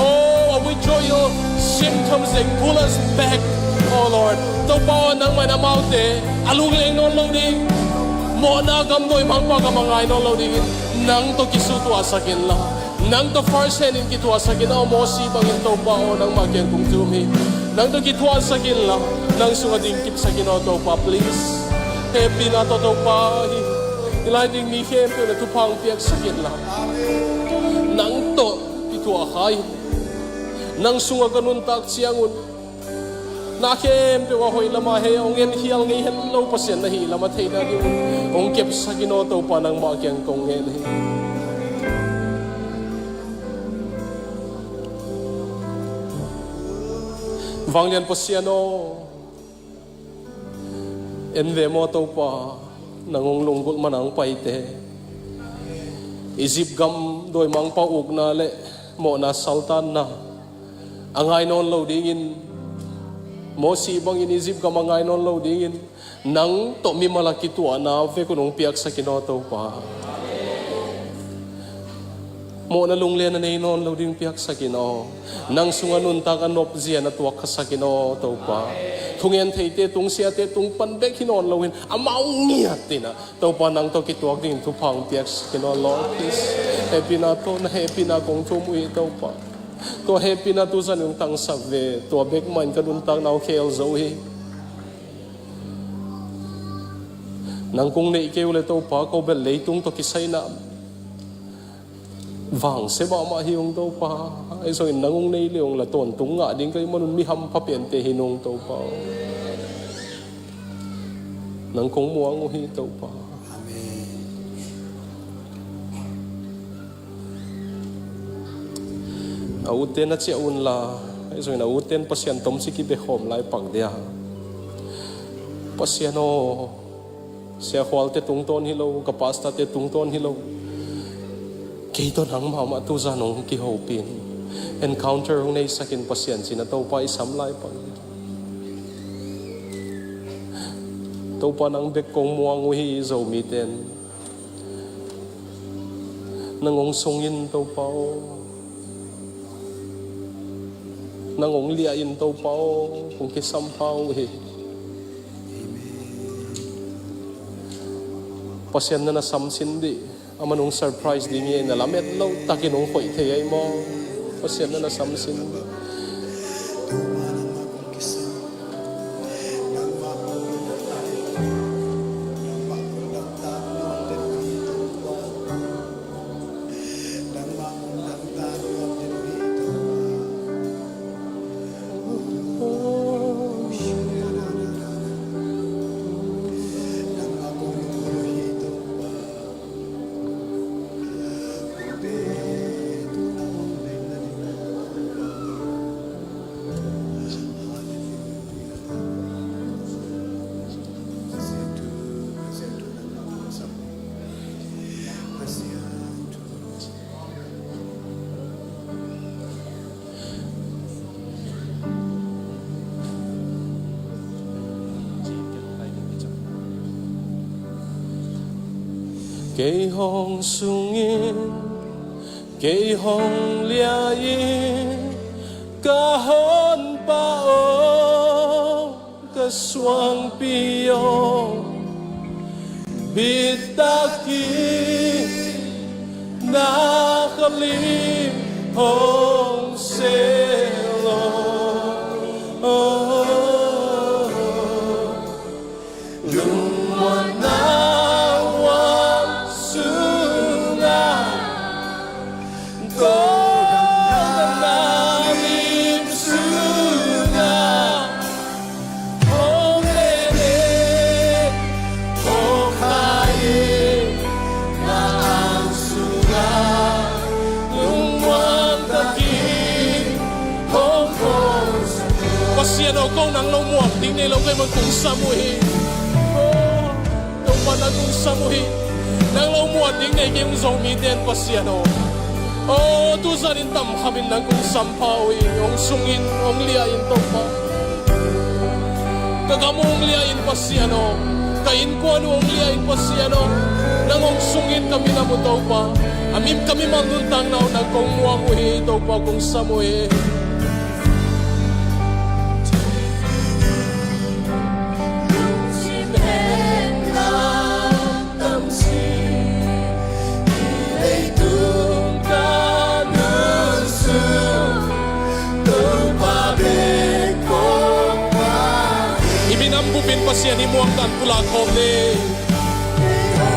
oh, a withdrawal symptoms that pull us back, oh Lord. Topa aw, nangmah in amaute a lungleng nawn lo ding, mawhna gam dawimangpa gam a ngai nawn lo dingin nang tawh kisutuahsak inla. Nang tawh first hand in kithuahsak in aw, Mosi bangin Topa aw, nangmah kiang kong thum hi. Nang tawh kithuahsak inla, nang sungah dingkipsak in aw Topa, please. Hehpihna tawh Topa hi. I lai ding mi khempeuh na thupha hong piaksak inla. Nang tawh kithuah kha in. Nang sungah ka nuntak ciangun na khempeuh a hoih lamah hei a hong en khial ngei hen lo Pasian na hih lamah theihna ding un hong kepsak in aw Topa, nangmah kiang kong ngen hi. Vanglian Pasian aw, en ve maw Topa, nang hong lunggulh man a hong paite Egypt gam dawimangpa ukna le mawhna saltanna a ngai nawn lo dingin, Mosi bangin Egypt gam a ngai nawn lo dingin, nang tawh mimal a kituahna vekun hong piaksak in aw Topa. Mawhna lunglen a nei nawn lo ding piaksak in aw. Nang sungah nuntak a nopzia na tuakkhasak in aw Topa. Thungen theite tung, siate tung pan bek hi nawn loin amau ngiat in ah Topa, nang tawh kituak dingin thupha hong piaksak in aw Lord, please. Hehpihna tawh, na hehpihna kong thum uh hi Topa. Tua hehpihna tuzan in hong tangsak ve, tua bek mah in ka nuntakna uh khel zo hi. Nang kong neih kei uh leh Topa, ko bel leitung tawh kisai-in ah vangsia mahmah hi ung Topa. Ahi zongin nang hong nei leh hong la tawntung ngah ding ka hih manun mi hampha pente hi nung Topa aw. Nang kong muang uh hi Topa. Amen. A ute na ciah unla, ahi zongin a ute in Pasian tomsi kibekhawm lai pak dia. Pasian aw, Sia Khualte tungtawn hi lo, ka pastorte tungtawn hi lo, kei tawh nang mahmah tuzan hong kihopih in, encounter hong neisak in Pasian, ci-in a Topa i sam lai pak dia. Topa nang bek kong muang uh hi, Zomite in. Nang hong sung in Topa aw. Nang hong liah in Topa aw. Kong kisampha uh hi. Pasian na na samsin dih. Aman hong surprise ding hi, na lamet loh takin hong khoih thei ahi maw. Pasian na na samsin dih. Kei hong sung in, kei hong liah in, ka Honpa aw, ka suangpi aw, bitak in na ka lim hong sel aw. Lungmuanna huang sungah, tawldamna lim sungah, hong len in, hong kha in, na ang sungah, lungmuang takin hong kawlsak in. Pasian aw, ko nang lo muang ding nei lo ka hih man kong sam uh hi. Oh, Topa nang kong sam uh hi. Nang lo muang ding nei kei ung Zomite in Pasian aw. Oh, tuzan in tamkham in nang kong sampha uh hi. Hong sung in, hong liah in Topa. Ka gam uh hong liah in Pasian aw. Ka innkuan uh hong liah in Pasian aw. Nang hong sung in ka minam uh Topa. A mim ka mimal nuntakna uh nang kong muang uh hi Topa, kong sam uh hi. I minam bupin Pasian i muangtan pulak khawm ni.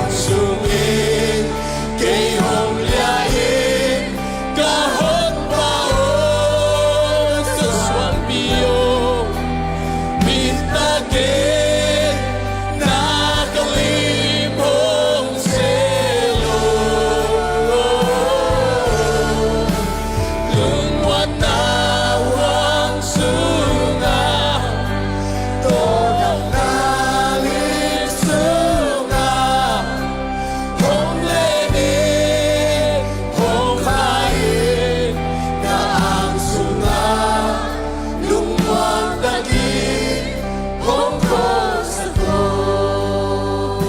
Sungin kei hong liah in, ka Honpa aw, ka suangpi aw, bitak in na ka lim hong sel aw. Lungmuanna huang sungah, tawldamna lim sungah, hong len in, hong kha in, na ang sungah, lungmuang takin hong kawlsak aw.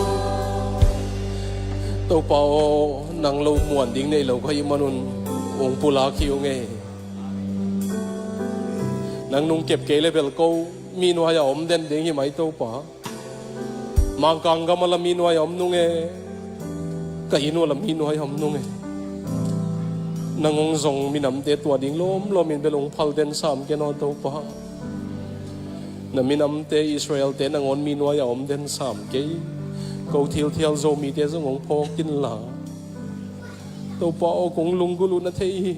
Topa aw, nang lo muan ding nei lo ka hih manun hong pulak hi ung ei. Nang nung kep kei le bel ko mi nuai-ah om den ding hi mai Topa. Mangkang gam ah la mi nuai-ah om nung e. Ka inn uh ah la mi nuai-ah om nung e. Nang hong zong minamte tua ding lawmlawm in bel hong phal den sam ken aw Topa. Na minamte Israel-te nangawn mi nuai-ah om den sam kei. Ko thilthial Zomite zong hong phawk inla, Topa aw, kong lunggulh uh na thei hi.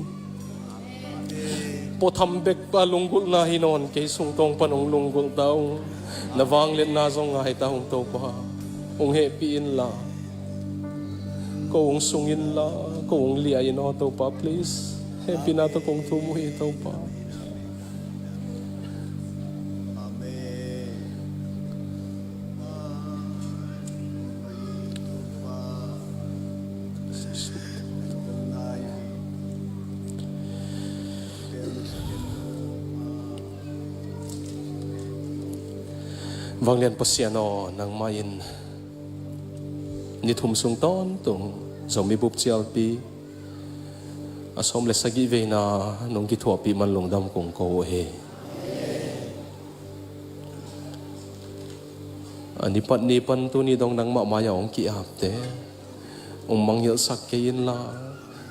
Pawtham bekpa lunggulhna hi nawn, kei sung tawng pan hong lunggulh ta ung. Na vangliatna zong ngai ta ung Topa. Hong hehpih inla, ko hong sung inla, ko hong liah in aw Topa, please. Hehpihna tawh kong thum uh hi Topa. Vanglian Pasian aw, nangmah in ni thum sung tawntung Zomi Bup Cialpi a sawm le sagih veina nong kithuahpih man lungdam kong ko uh hi. A ni pat ni pan tuni dong nangmah mai-ah hong ki-apte hong mangngilhsak kei inla,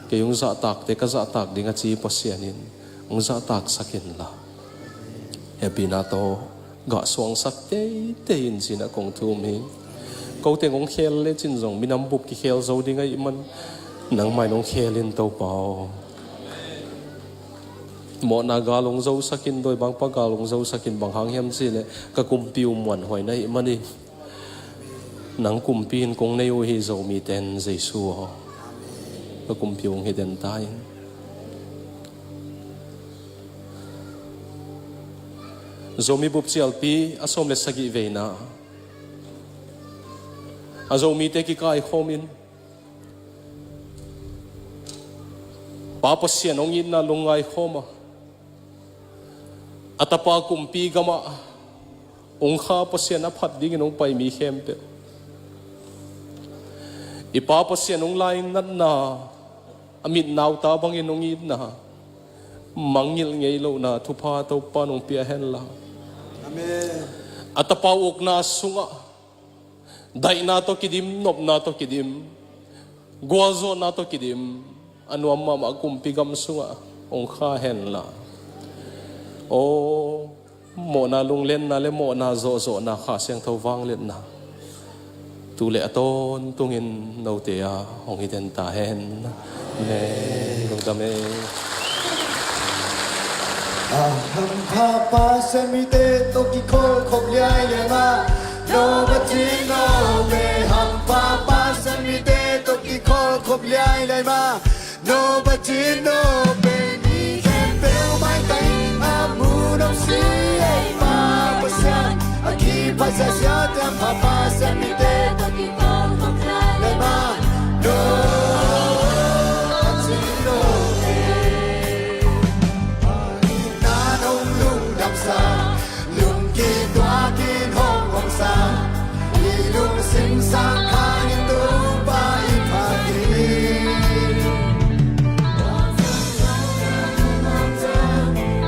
kei hong zahtakte ka zahtak ding a ci Pasian in hong zahtaksak inla, hehpihna tawh gah suangsak teitei in ci-in ah kong thum hi. Ko teng hong khel lecin zong minam bup kikhel zo ding ahih man, nangmah in hong khel in Topa aw. Mawhna gal hong zosak in, dawibangpa gal hong zosak in, bang hang hiam cih leh ka kumpi uh muanhuai na hih man hi. Nang kumpi in kong nei uh hi Zomite in Jesu aw. Ka kumpi uh hong hi den ta in. Zomi Bup Cialpi a sawm le sagih veina, a Zomite kikaikhawm in Pa Pasian hong itna lungngaikhawm a, a Tapa kumpi gamah hong kha Pasian a phat dingin hong pai mi khempeuh, i Pa Pasian hong lainatna, a mit nauta bangin hong itna, mangngilh ngei lohna thupha Topa in hong pia henla. Amen. A Tapa uh ukna sungah daihna tawh kidim, nopna tawh kidim, gualzawhna tawh kidim, a nuam mahmah kumpi gam sungah hong kha henla. Aw, mawhna lunglenna le mawhna zawhzawhna, Kha Siangtho vangliatna, tu le a tawntungin note a hong hi den ta hen. Amen. Lungdam e. A hampha Pasian mite tawh kikholhkhop liailiai mah, no bacin no pe. Hampha Pasian mite tawh kikholhkhop liailiai mah, no bacin no pe. Mi khempeuh maitang in a mu nong si ei Pa Pasian, a kipha ziahziah te hampha Pasian mite tawh kikholhkhop liailiai mah, no bacin no pe. Itna nong lungdamsak, lungkituakin hong omsak, i lungsim sang kha in Topa i phat hi.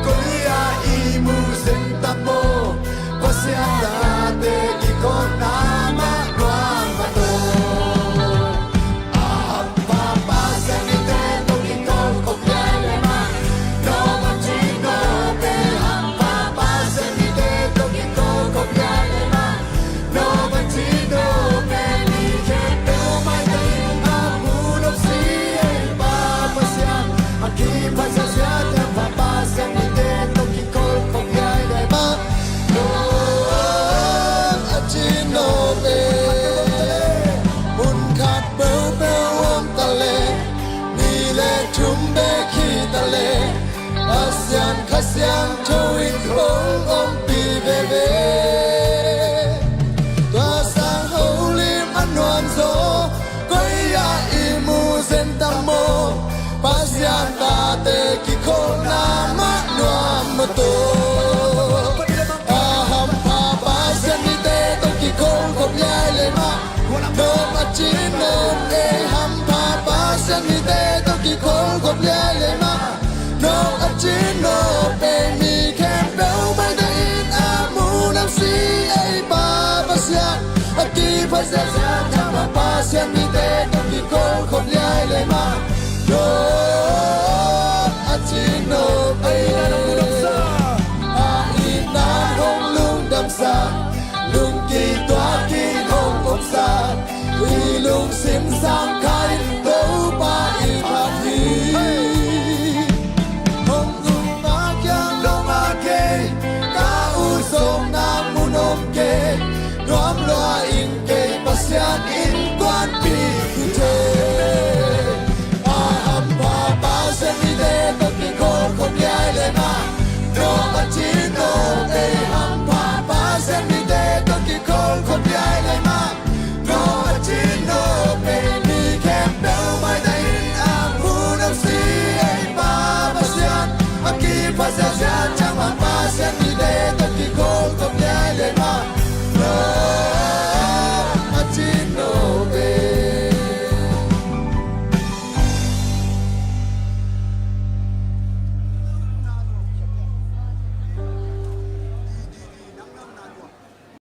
Koi-ah i mu zen tam maw, Pasian tate kikholhna mah nuam mah tawh. A hampha Pasian mite tawh kikholhkhop liailiai mah, no bacin no pe. Hampha Pasian mite tawh kikholhkhop liailiai mah, no bacin no pe. Mi khempeuh maitang in a mu nong si ei Pa Pasian, a kipha ziahziah te hampha Pasian mite tawh kikholhkhop liailiai mah, no bacin no pe. Mun khat peuhpeuh om ta leh, ni le thum bek hi ta leh, Pasian Kha Siangtho in kong ompih veve. Tua sang holim a nuam zaw, koi-ah i mu zen tam maw, Pasian tate kikholhna mah nuam mah tawh. A hampha Pasian mite tawh kikholhkhop liailiai mah, no bacin no pe. Hampha Pasian mite tawh kikholhkhop liailiai mah, no bacin no pe. Mi khempeuh maitang in a mu nong si ei Pa Pasian, a kipha ziahziah te hampha Pasian mite tawh kikholhkhop liailiai mah, no bacin no pe. A itna hong lungdamsak, lungkituakin hong omsak, Pasian siat ciangmah